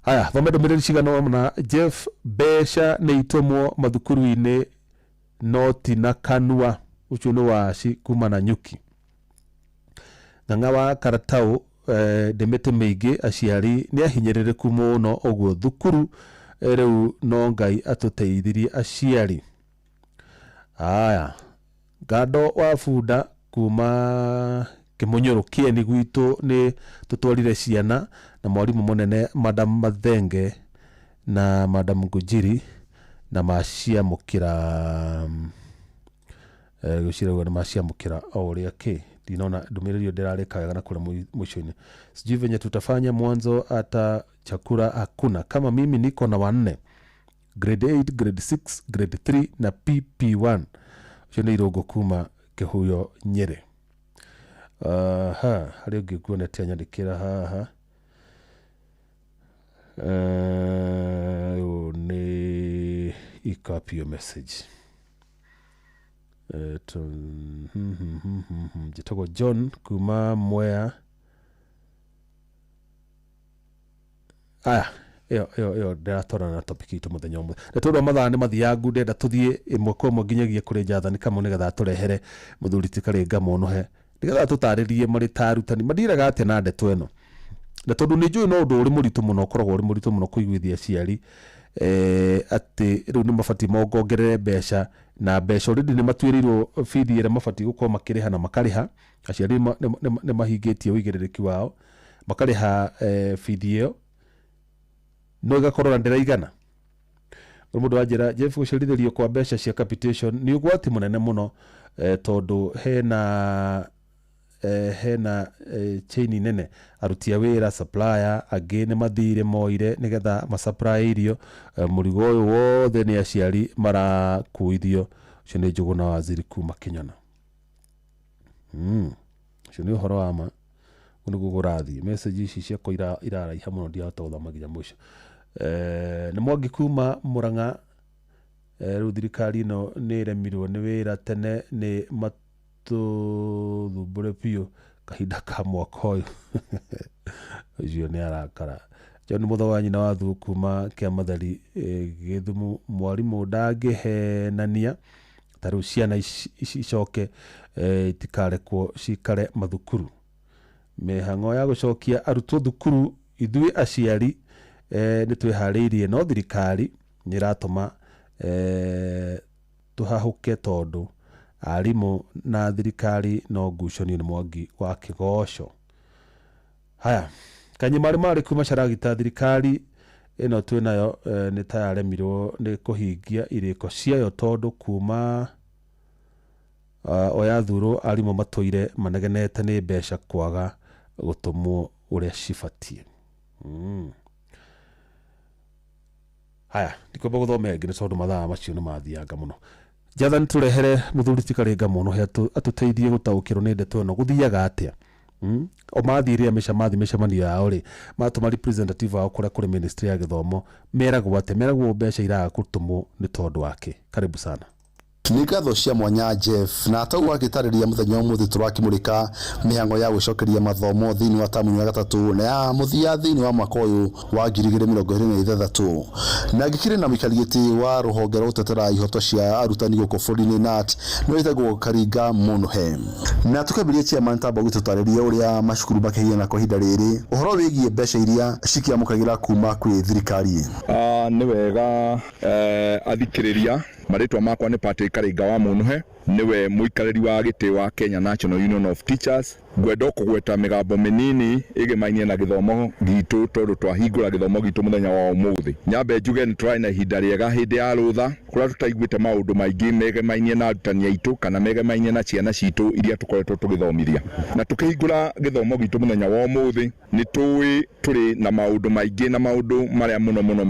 Haya, thome ndũmĩrĩri cigana ũna. Jeff, mbeca nĩ itũmwo mathukuru-inĩ no ti na kanua. Ũcio nĩ waci kuma na nyuki. Ng'ang'a wa Karatau, ndĩ mĩtĩ mĩingĩ, aciari nĩ ahinyĩrĩrĩku mũno ũguo thukuru rĩu no Ngai atũteithirie aciari. Aya, Ngando wa bunda kuma Kĩmunyũrũ kĩeni gwitũ nĩ tũtwarire ciana na mwarimũ mũnene Madam Mathenge na Madam Ngujiri na maciamũkĩra, gwĩciria ũguo nĩ maciamũkĩra o ũrĩa kĩ. Ndinona ndũmĩrĩri ĩyo ndĩrarĩka wega na kũrĩa mwisho-inĩ. Sijui venye tutafanya mwanzo, hata chakula hakuna. Kama mimi niko na wanne, grade 8, grade 6, grade 3 na PP1. Ũcio nĩ Irũngũ kuma Kĩhuyo, Nyĩrĩ. Aha, harĩ ũngĩ nguonete anyandĩkĩra haha. Ũyũ nĩ icopy your message. Njĩtagwo John kuma Mwea. Aya, ĩyo ndĩratwarana na topic itũ mũthenya ũmwe, na tondũ wa mathaa nĩ mathiangu, ndĩrenda tũthiĩ ĩmwe kwa ĩmwe nginyagia kũrĩ Jathani Kamau, nĩgetha atũrehere mũthuri ti Karinga Mũnũhe, nĩgetha tũtarĩrie marĩ ta arutani mandiraga atĩa na ndeto ĩno. Na tondũ nĩ njũĩ no ũndũ ũrĩ mũritũ mũno, ũkoragwo ũrĩ mũritũ mũno kũiguithia aciari atĩ rĩu nĩ mabatiĩ mongongerere mbeca, na mbeca already nĩ matuĩrĩirwo bithi ĩrĩa mabatiĩ gũkorwo makĩrĩha na makarĩha. Aciari nĩ mahingĩtie ũigĩrĩrĩki wao makarĩha bithi ĩyo, no ĩgakorwo na ndĩraigana. Ũrĩ mũndũ wanjĩra, Jeff, gũcerithĩrio kwa mbeca cia capitation nĩ ũgwati mũnene mũno, tondũ hena chain nene, aruti a wĩra, supplier angĩ nĩ mathire moire nĩgetha masupply irio. Mũrigo ũyũ wothe nĩ aciari marakuithio. Ũcio nĩ Njũgũna Waziri kuma Kĩnyona. Ũcio nĩ ũhoro wa ma, ũguo nĩguo kũrathiĩ. Message ici ciakwa iraraiha mũno, ndirahota gũthoma nginya mũico. Nĩ Mwangi kuma Murang'a. Rĩu thirikari ĩno nĩ ĩremirwo nĩ wĩra tene, nĩ matũthumbũre biũ kahinda ka mwaka ũyũ. Ũcio nĩ arakara. John Mũtho wa nyina wa Thuo kuma Kĩamathari, Gĩthumu, mwarimũ ndangĩhenania ta rĩu ciana ici icoke itikarekwo cikare mathukuru. Mĩhang'o ya gũcokia arutwo thukuru, ithuĩ aciari nĩ twĩharĩirie, no thirikari nĩ ĩratũma tũhahũke tondũ arimũ na thirikari no ngucanio. Nĩ Mwangi wa Kĩgoco. Haya, Kanyĩmarĩ marĩ kuma Caragita, thirikari ĩno twĩnayo nĩ ta yaremirwo nĩ kũhingia irĩko ciayo, tondũ kuma o yathurwo arimũ matũire manegenete nĩ mbeca kwaga gũtũmwo ũrĩa cibatiĩ. Haya, ndikwamba gũthoma ĩngĩ nĩ tondũ mathaa macio nĩ mathianga mũno. Jathani, tũrehere mũthuri ti Karinga Mũnũhe atũteithie gũtaũkĩrwo nĩ ndeto ĩno gũthiaga atĩa. O mathiĩ rĩrĩa mathiĩ mĩcemanio yao rĩ, matũma representative wao kũrĩa kũrĩ ministry ya gĩthomo, meragwo atĩa? Meragwo mbeca iraga gũtũmwo nĩ tondũ wake? Karibu sana. Nĩ ngatho cia mwanya, Jeff, na tau agĩtarĩria mũthenya ũmũthĩ tũrakĩmũrĩka mĩhango ya gwĩcokeria mathomo thĩinĩ wa tamu ya gatatũ na ya mũthia thĩinĩ wa mwaka ũyũ wa 2026, na ngĩkĩrĩ na mũikari gĩtĩ wa rũhonge rwa gũtetera ihoto cia arutani gũkũ bũrũri-inĩ KNUT, nĩ wĩtagwo Karinga Mũnũhe, na tũkambĩrĩria chairman tamba gũtũtarĩria ũrĩa macukuru makĩhiana kwa ihinda rĩrĩ, ũhoro wĩgiĩ mbeca iria cikĩamũkagĩra kuma kwĩ thirikari. Nĩ wega, athikĩrĩria, marĩtwa makwa nĩ Patrick Karinga wa Mũnũhe, nĩwe mũikarĩri wa gĩtĩ wa Kenya National Union of Teachers. Ngwenda kũgweta mĩgambo mĩnini ĩgĩmainie na gĩthomo gitũ, tondũ twahingũra gĩthomo gitũ mũthenya wa ũmũthĩ. Nyambe njuge nĩ tũrarĩ na ihinda rĩega hĩndĩ ya rũtha, kũrĩa tũtaiguĩte maũndũ maingĩ megemainie na arutani aitũ kana megemainie na ciana citũ iria tũkoretwo tũgĩthomithia. Na tũkĩhingũra gĩthomo gitũ mũthenya wa ũmũthĩ, nĩ tũĩ tũrĩ na maũndũ maingĩ, na maũndũ marĩa mũno mũno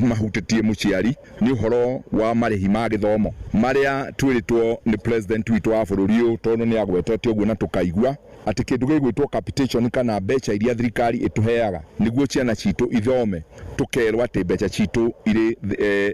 mahutĩtie mũciari nĩ ũhoro wa marĩhi ma gĩthomo marĩa twĩrĩtwo nĩ president witũ wa bũrũri ũyũ, tondũ nĩ agwetete ũguo na tũkaigua atĩ kĩndũ gĩgwĩtwo capitation kana mbeca iria thirikari ĩtũheaga nĩguo ciana citũ ithome, tũkerwo atĩ mbeca citũ irĩ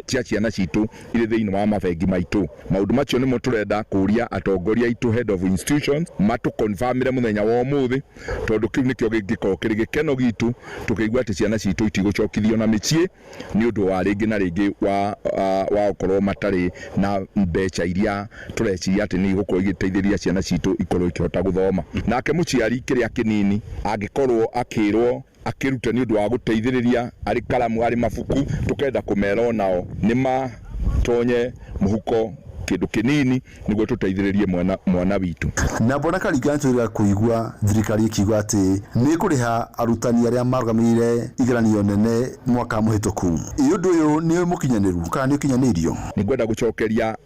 cia ciana citũ irĩ thĩinĩ wa mabengi maitũ. Maũndũ macio nĩmo tũrenda kũria atongoria aitũ head of institutions matũconfirmĩre mũthenya wa ũmũthĩ, tondũ kĩu nĩkĩo kĩngĩkorwo kĩrĩ gĩkeno gitũ tũkĩigua atĩ ciana citũ itigũcokithio na mĩciĩ nĩ ũndũ wa rĩngĩ na rĩngĩ wa gũkorwo matarĩ na mbeca iria tũreciria atĩ nĩ igũkorwo igĩteithĩrĩria ciana citũ ikorwo ikĩhota gũthoma. Nake mũciari kĩrĩa kĩnini angĩkorwo akĩrwo akĩrute nĩ ũndũ wa gũteithĩrĩria arĩ karamu arĩ mabuku, tũkenda kũmera onao nĩ matonye mũhuko kĩndũ kĩnini nĩguo tũteithĩrĩrie mwana witũ. Na Bwana Karinga, nĩtwĩrĩga kũigua thirikari ĩkiuga atĩ nĩ ĩkũrĩha arutani arĩa marũgamĩrĩire igeranio nene mwaka mũhĩtũku. Ĩ ũndũ ũyũ nĩ mũkinyanĩru kana nĩ ũkinyanĩirio? Nĩngwenda gũcokeria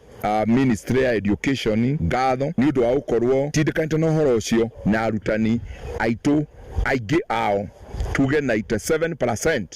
Ministry ya Education ngatho nĩ ũndũ wa gũkorwo tindĩkanĩte na ũhoro ũcio, na arutani aitũ aingĩ ao tuge 97%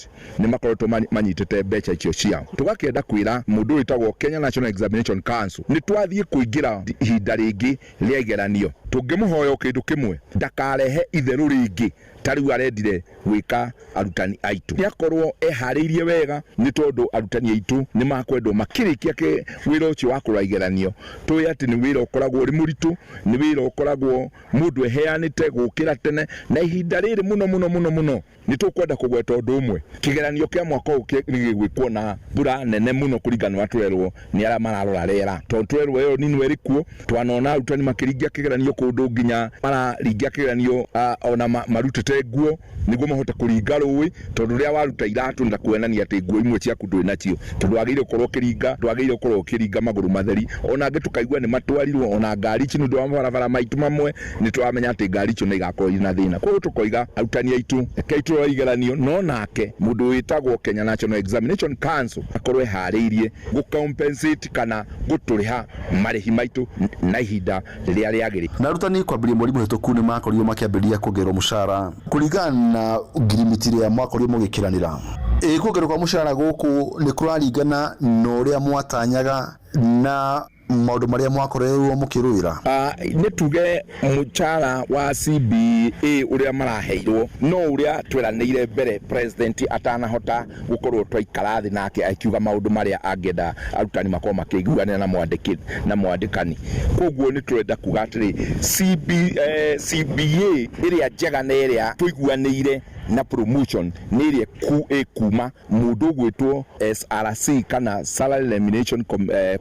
nĩ makoretwo manyitĩte mbeca icio ciao. Tũgakĩenda kwĩra mũndũ wĩtagwo Kenya National Examination Council nĩ twathiĩ kũingĩra ihinda rĩngĩ rĩa igeranio, tũngĩmũhoya kĩndũ kĩmwe ndakarehe itherũ rĩngĩ ta rĩu arendire gwĩka arutani aitũ. Nĩakorwo eharĩirie wega nĩ tondũ arutani aitũ nĩ makwendwo makĩrĩkia wĩra ũcio wa kũrora igeranio. Tũĩ atĩ nĩ wĩra ũkoragwo ũrĩ mũritũ, nĩ wĩra ũkoragwo mũndũ eheanĩte gũkĩra tene, na ihinda rĩrĩ mũno mũno mũno mũno nĩ tũkwenda kũgweta ũndũ ũmwe. Kĩgeranio kĩa mwaka ũyũ gĩgwĩkwo na mbura nene mũno kũringana na tũrerwo nĩ arĩa mararora rĩera, tondũ tũrerwo ĩyo nini ĩrĩ kuo. Twanona arutani makĩringia kĩgeranio kũndũ nginya mararingia kĩgeranio ona marutĩte nguo nĩguo mahote kũringa rũĩ, tondũ rĩrĩa waruta iratũ na kuonania atĩ nguo imwe ciaku ndũrĩ nacio, tondũ wagĩrĩire gũkorwo ũkĩringa, ndwagĩrĩire gũkorwo ũkĩringa magũrũ matheri. Ona angĩ tũkaigua nĩ matwarirwo ona ngari ici nĩ ũndũ wa mabarabara maitũ mamwe, nĩ tũramenya atĩ ngari icio nĩ igakorwo irĩ na thĩna. Koguo tũkoiga arutani aitũ rekei tũrore igeranio, no nake mũndũ wĩtagwo Kenya National Examination Council akorwo eharĩirie gũ compensate kana gũtũrĩha marĩhi maitũ na ihinda rĩrĩa rĩagĩrĩire. Na arutani kwambĩrĩria mweri mũhĩtũku nĩ makorirwo makĩambĩrĩria kuongererwo mũcara kũringana na ngirimiti ĩrĩa mwakorirwo mũgĩkĩranĩra. Ĩ kuongererwo kwa mũcara gũkũ nĩ kũraringana na ũrĩa mwatanyaga na maũndũ marĩa mwakoreirwo mũkĩrũĩra? Nĩ tuge mũcara wa CBA ũrĩa maraheirwo no ũrĩa tweranĩire mbere president atanahota gũkorwo twaikara thĩ nake akiuga maũndũ marĩa angĩenda arutani makorwo makĩiguanĩra na mwandĩkani. Koguo nĩ tũrenda kuga atĩrĩ, CBA ĩrĩa njega na ĩrĩa tũiguanĩire na promotion nĩ ĩrĩa ĩkuma mũndũ ũgwĩtwo SRC kana Salary Remuneration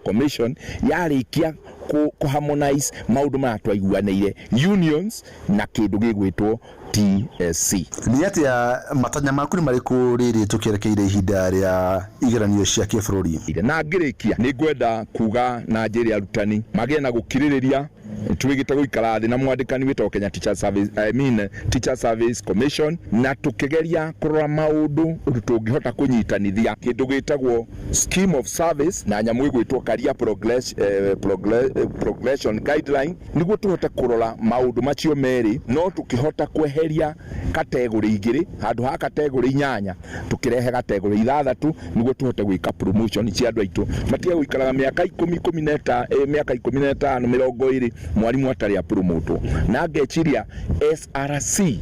Commission yarĩkia kũ harmonize maũndũ marĩa twaiguanĩire unions na kĩndũ gĩgwĩtwo TSC. Nĩ atĩa matanya maku nĩ marĩkũ rĩrĩ tũkĩerekeire ihinda rĩa igeranio cia kĩbũrũri? Na ngĩrĩkia nĩ ngwenda kuga na njĩre arutani magĩe na gũkirĩrĩria. Twĩgĩte gũikara thĩ na mwandĩkani wĩtagwo Kenya Teacher Service, I mean, Teacher Service Commission, na tũkĩgeria kũrora maũndũ ũndũ tũngĩhota kũnyitanithia kĩndũ gĩtagwo scheme of service na nyamũ ĩgwĩtwo career progression guideline, nĩguo tũhote kũrora maũndũ macio merĩ, no tũkĩhota kweheria kategori igĩrĩ handũ ha kategori inyanya tũkĩrehe kategori ithathatũ, nĩguo tũhote gwĩka promotion cia andũ aitũ matige gũikaraga mĩaka ikũmi, ikũmi na ĩta-, mĩaka 15, 20 mwarimu atarĩ apromotwo. Na ngeciria SRC,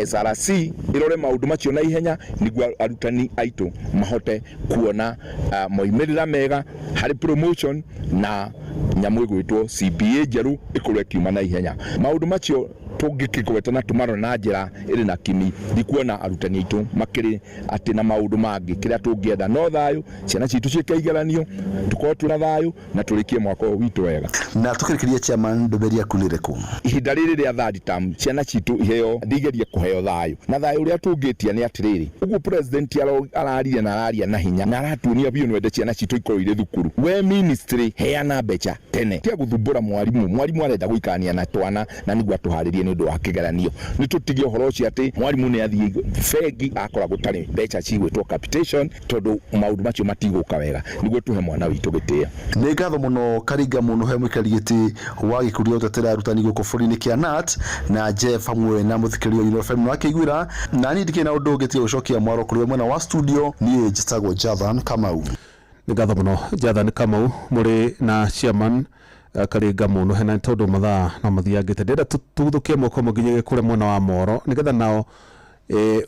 SRC ĩrore maũndũ macio na ihenya nĩguo arutani aitũ mahote kuona moimĩrĩra mega harĩ promotion na nyamũ ĩgwĩtwo CBA njerũ ĩkorwo ĩkiuma na ihenya. Maũndũ macio tũngĩkĩgweta na tũmarore na njĩra ĩrĩ na kimi, ndikuona arutani aitũ makĩrĩ atĩ na maũndũ mangĩ. Kĩrĩa tũngĩenda no thayũ, ciana citũ ciĩke igeranio, tũkorwo twĩna thayũ na tũrĩkie mwaka ũyũ witũ wega. Na tũkĩrĩkĩria chairman, ndũmĩrĩri yaku nĩ ĩrĩkũ? Ihinda rĩrĩ rĩa third term ciana citũ iheo, ndigerie kũheo thayũ, na thayũ ũrĩa tũngĩtia nĩ atĩrĩrĩ, ũguo president araria na araria na hinya na aratuonia biũ nĩwende ciana citũ ikorwo irĩ thukuru. We ministry heana mbeca tene, tia gũthumbũra mwarimu. Mwarimu arenda gũikarania na twana na nĩguo atũharĩrie nĩ ũndũ wa kĩgeranio. Nĩ tũtige ũhoro ũcio atĩ mwarimu nĩ athiĩ bengi akora gũtarĩ mbeca cigwĩtwo capitation, tondũ maũndũ macio matigũka wega, nĩguo tũhe mwana witũ gĩtĩo. Nĩ ngatho mũno Karinga mũno he mũikari gĩtĩ wa gĩkundi gĩa gũtetera arutani gũkũ bũrũri-inĩ kĩa KNUT na Jeff hamwe na mũthikĩrĩria wa Inooro FM wakĩiguĩra. Na niĩ ndikĩrĩ na ũndũ ũngĩ tiga gũcokia mwaro kũrĩ we mwena wa studio. Niĩ njĩtagwo Jathan Kamau. Nĩ ngatho mũno Jathan Kamau mũrĩ na chairman Karinga mũno hena tondũ mathaa no mathiangĩte, ndĩrenda tũguthũkie mwaka ũmwe nginya gĩkũre mwena wa Moro, nĩgetha nao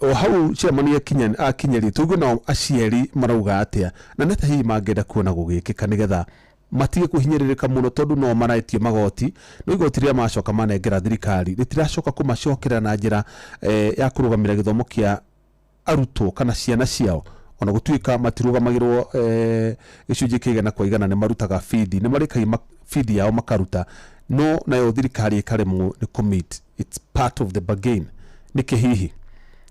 o hau chairman akinyerie tuigue nao aciari marauga atĩa, na nĩ hihi mangĩenda kuona gũgĩkĩka nĩgetha matige kũhinyĩrĩrĩka mũno, tondũ no maraĩtio magoti, no igoti rĩrĩa macoka manengera thirikari rĩtiracoka kũmacokera na njĩra ya kũrũgamĩra gĩthomo kĩa arutwo kana ciana ciao, ona gũtuĩka matirũgamagĩrwo gĩcunjĩ kĩa 100%. Nĩ marutaga bithi, nĩ marĩkagia bithi yao makaruta, no nayo thirikari ĩkaremwo nĩ commit. It's part of the bargain. Nĩkĩ hihi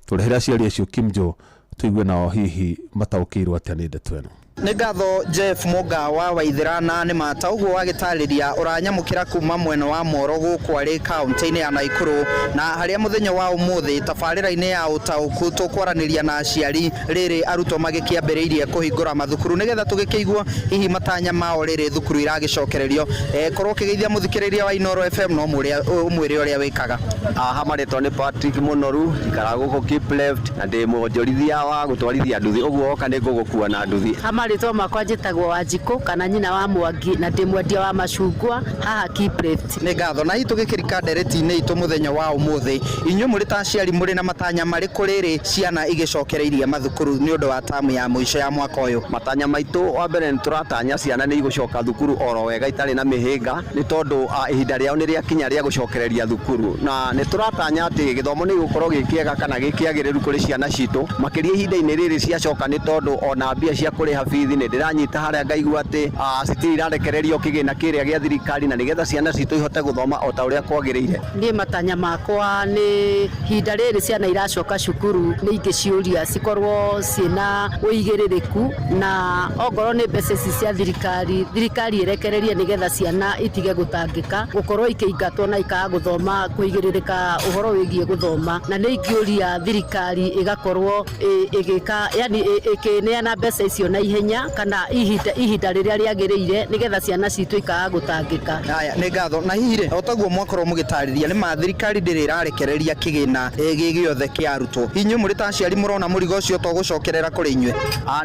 tũrehere aciari acio Kimjo, tũigue nao hihi mataũkĩirwo atĩa nĩ ndeto ĩno? Nĩ ngatho, Jeff Mũga wa Waithĩra, nĩ mata ũguo wagĩtarĩria ũranyamũkĩra kuma mwena wa Moro gũkũ arĩ kaunti-inĩ ya Naikuru, na harĩa mũthenya wa ũmũthĩ tabarĩra-inĩ ya ũtaũku tũkwaranĩria na aciari rĩrĩ arutwo magĩkĩambĩrĩirie kũhingũra mathukuru, nĩgetha tũgĩkĩigua hihi matanya mao rĩrĩ thukuru iragĩcokererio. Korwo ũkĩgeithia mũthikĩrĩria wa Inooro FM, no ũmwĩre ũrĩa wĩkaga. Aha, marĩtwa nĩ Patrick Mũnoru, njikaraga gũkũ Kipleft na ndĩ mwonjorithia wa gũtwarithia nduthi, ũguo woka nĩ ngũgũkua na nduthi. Marĩtwa makwa njĩtagwo Wanjikũ kana nyina wa Mwangi, na ndĩ mwendia wa macungwa haha Kipleft. Nĩ ngatho. Na hihi tũgĩkĩrika ndereti-inĩ itũ mũthenya wa ũmũthĩ, inyuĩ mũrĩ ta aciari mũrĩ na matanya marĩkũ rĩrĩ ciana igĩcokereirie mathukuru nĩ ũndũ wa tamu ya mũico ya mwaka ũyũ? Matanya maitũ, wa mbere nĩ tũratanya ciana nĩ igũcoka thukuru oro wega itarĩ na mĩhĩnga, nĩ tondũ ihinda rĩao nĩ rĩakinya rĩa gũcokereria thukuru, na nĩ tũratanya atĩ gĩthomo nĩ gĩgũkorwo gĩ kĩega kana gĩ kĩagĩrĩru kũrĩ ciana citũ, makĩria ihinda-inĩ rĩrĩ ciacoka, nĩ tondũ ona mbia cia kũrĩha bithi nĩ ndĩranyita harĩa ngaigua atĩ citirĩ irarekererio kĩgĩna kĩrĩa gĩa thirikari, na nĩgetha ciana citũ ihote gũthoma o ta ũrĩa kwagĩrĩire. Niĩ matanya makwa nĩ ihinda rĩrĩ ciana iracoka cukuru, nĩ ingĩciũria cikorwo ciĩna ũigĩrĩrĩku, na ongorwo nĩ mbeca ici cia thirikari, thirikari ĩrekererie nĩgetha ciana itige gũtangĩka gũkorwo ikĩingatwo na ikaga gũthoma, kũigĩrĩrĩka ũhoro wĩgiĩ gũthoma. Na nĩ ingĩũria thirikari ĩgakorwo ĩgĩka, yani ĩkĩneana mbeca icio na ihenya kana ihinda rĩrĩa rĩagĩrĩire, nĩgetha ciana citũ ikaga gũtangĩka. Haya, nĩ ngatho. Na hihi rĩ, o taguo mwakorwo mũgĩtarĩria, nĩ ma thirikari ndĩrĩ ĩrarekereria kĩgĩna gĩ gĩothe kĩa arutwo, inyuĩ mũrĩ ta aciari mũrona mũrigo ũcio to gũcokerera kũrĩ inyuĩ?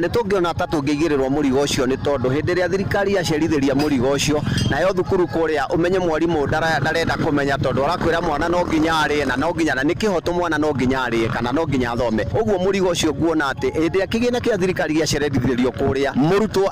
Nĩ tũngĩona ta tũngĩigĩrĩrwo mũrigo ũcio, nĩ tondũ hĩndĩ ĩrĩa thirikari yacerithĩria mũrigo ũcio, nayo thukuru kũrĩa ũmenye mwarimũ ndarenda kũmenya, tondũ arakwĩra mwana no nginya arĩe, na no nginya, na nĩ kĩhoto, mwana no nginya arĩe kana no nginya athome. Ũguo mũrigo ũcio nguona atĩ hĩndĩ ĩrĩa kĩgĩna kĩa thirikari gĩacerithĩrio kũrĩa, mũrutwo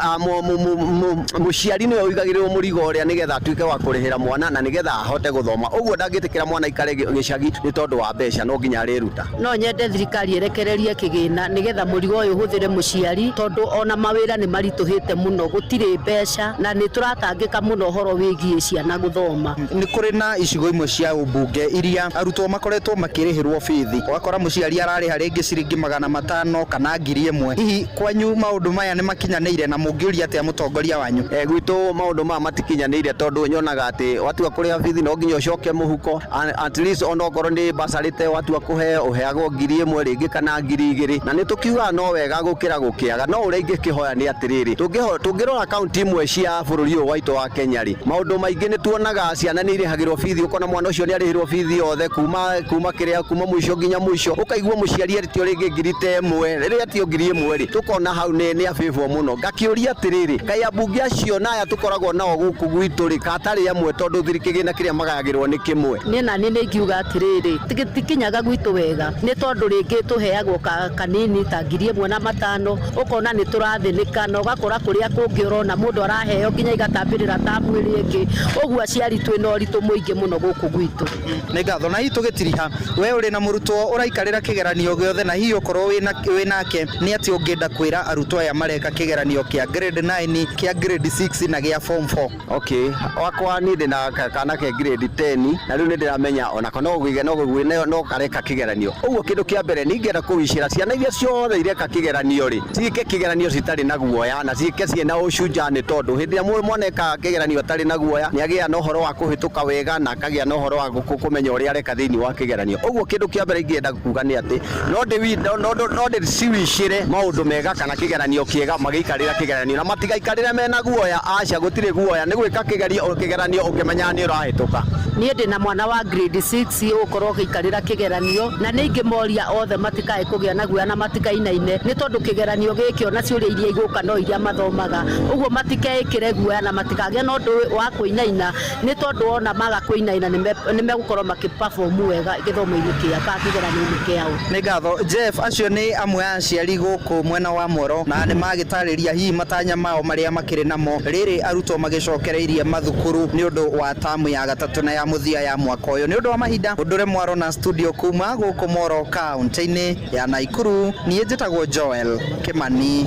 mũciari nĩwe ũigagĩrĩrwo mũrigo ũrĩa, nĩgetha atuĩke wa kũrĩhĩra mwana na nĩgetha ahote gũthoma. Ũguo ndangĩtĩkĩra mwana aikare gĩcagi nĩ tondũ wa mbeca, no nginya arĩruta. No nyende thirikari ĩrekererie kĩgĩna nĩgetha mũrigo ũyũ ũhũthĩre mũciari, tondũ ona mawĩra nĩ maritũhĩte mũno, gũtirĩ mbeca na nĩ tũratangĩka mũno ũhoro wĩgiĩ ciana gũthoma. Nĩ kũrĩ na icigo imwe cia ũmbunge iria arutwo makoretwo makĩrĩhĩrwo bithi, ũgakora mũciari ararĩha rĩngĩ ciringi 500 kana 1000. Hihi kwanyu maũndũ maya nĩ makinyanĩire, na mũngĩũria atĩa mũtongoria wanyu? Gwitũ maũndũ maya matikinyanĩire, tondũ nyonaga atĩ watua kũrĩha bithi no nginya ũcoke mũhuko. At least onokorwo nĩ bursary te watua kũheo, ũheagwo 1000 rĩngĩ kana 2000, na nĩ tũkiugaga no wega gũkĩra gũkĩaga. No ũrĩa ingĩkĩhoya nĩ atĩrĩrĩ, tũngĩrora kaunti imwe cia bũrũri ũyũ waitũ wa Kenya rĩ, maũndũ maingĩ nĩ tuonaga ciana nĩ irĩhagĩrwo bithi, ũkona mwana ũcio nĩ arĩhĩrwo bithi yothe kuma kĩrĩa kuma mũico nginya mũico, ũkaigua mũciari etio rĩngĩ 10,000. Rĩrĩa etio 1000 rĩ, tũkona hau nĩ abĩbwo mũno. Ngakĩũria atĩrĩrĩ, kaĩ ambunge acio na aya tũkoragwo nao gũkũ gwitũ rĩ, katarĩ amwe, tondũ kĩgĩna kĩrĩa magayagĩrwo nĩ kĩmwe? Niĩ naniĩ nĩ ingiuga atĩrĩrĩ, tikinyaga gwitũ wega, nĩ tondũ rĩngĩ tũheagwo kanini ta 1500, ũkona nĩ tũrathĩnĩka, na ũgakora kũrĩa kũngĩ ũrona mũndũ araheo nginya igatambĩrĩra tamu ĩrĩa ĩngĩ. Ũguo aciari twĩna ũritũ mũingĩ mũno gũkũ gwitũ. Nĩ ngatho. Na hihi tũgĩtiriha, we ũrĩ na mũrutwo ũraikarĩra kĩgeranio gĩothe, na hihi ũkorwo wĩ nake, nĩ atĩ ũngĩenda kwĩra arutwo aya mareka kĩgeranio kĩa grade 9, kĩa grade 6 na gĩa form 4? Okay, wakwa niĩ ndĩna kana ke grade 10, na rĩu nĩ ndĩramenya onako no gũgĩe no gũgĩe no kareka kĩgeranio. Ũguo kĩndũ kĩa mbere nĩ ingĩenda kũwicĩra ciana iria ciothe ireka kĩgeranio rĩ, ciĩke kĩgeranio citarĩ na guoya na ciĩke ciĩna ũcunja, nĩ tondũ hĩndĩ ĩrĩa mwana eka kĩgeranio atarĩ na guoya, nĩ agĩa na ũhoro wa kũhĩtũka wega na akagĩa na ũhoro wa kũmenya ũrĩa areka thĩinĩ wa kĩgeranio. Ũguo kĩndũ kĩa mbere ingĩenda kuga nĩ atĩ no ndĩciwicĩre maũndũ mega kana kĩgeranio kĩega magĩikarĩra kĩgeranio, na matigaikarĩre mena guoya. Aca, gũtirĩ guoya, nĩ gwĩka kĩgeranio ũkĩmenyaga nĩ ũrahĩtũka. Niĩ ndĩ na mwana wa grade 6 ũgũkorwo ũgĩikarĩra kĩgeranio, na nĩ ingĩmoria othe matikae kũgĩa na guoya na matikainaine, nĩ tondũ kĩgeranio gĩkĩ ona ciũria iria igũka no iria mathomaga, ũguo matikeĩkĩre guoya na matikagĩe na ũndũ wa kũinaina, nĩ tondũ ona maga kũinaina nĩ megũkorwo makĩ perform wega gĩthomo-inĩ kĩa kana kĩgeranio-inĩ kĩao. Nĩ ngatho Jeff. Acio nĩ amwe a aciari gũkũ mwena wa Mworo, na nĩ magĩtarĩria hihi matanya mao marĩa makĩrĩ namo rĩrĩ arutwo magĩcokereirie mathukuru nĩ ũndũ wa tamu ya gatatũ na ya mũthia ya mwaka ũyũ. Nĩ ũndũ wa mahinda ũndũre mwaro na studio kuma gũkũ Mworo kaunti-inĩ ya Naikuru, niĩ njĩtagwo Joel Kimani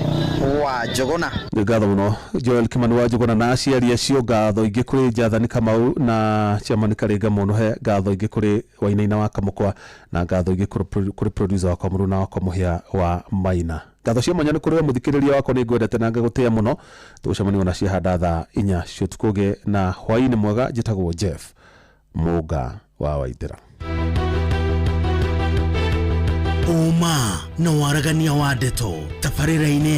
wa Njũgũna. Nĩ ngatho mũno Joel Kimani wa Njũgũna na aciari acio. Ngatho ingĩ kũrĩ Jathani Kamau na Chairman Karinga Mũnũhe, ngatho ingĩ kũrĩ Wainaina wa Kamũkwa, na ngatho ingĩ kũrĩ producer wakwa mũruna wakwa Mũhĩa wa Maina. Ngatho cia mwanya nĩ kũrĩ we mũthikĩrĩria wakwa, nĩ ngwendete na ngagũtĩa mũno. Tũgũcemania ona ciahanda thaa 4 cia ũtukũ. Ũgĩe na hwaĩ-inĩ mwega. Njĩtagwo Jeff Mũnga wa Waithĩra. Ũma na waragania wa ndeto tabarĩra-inĩ ya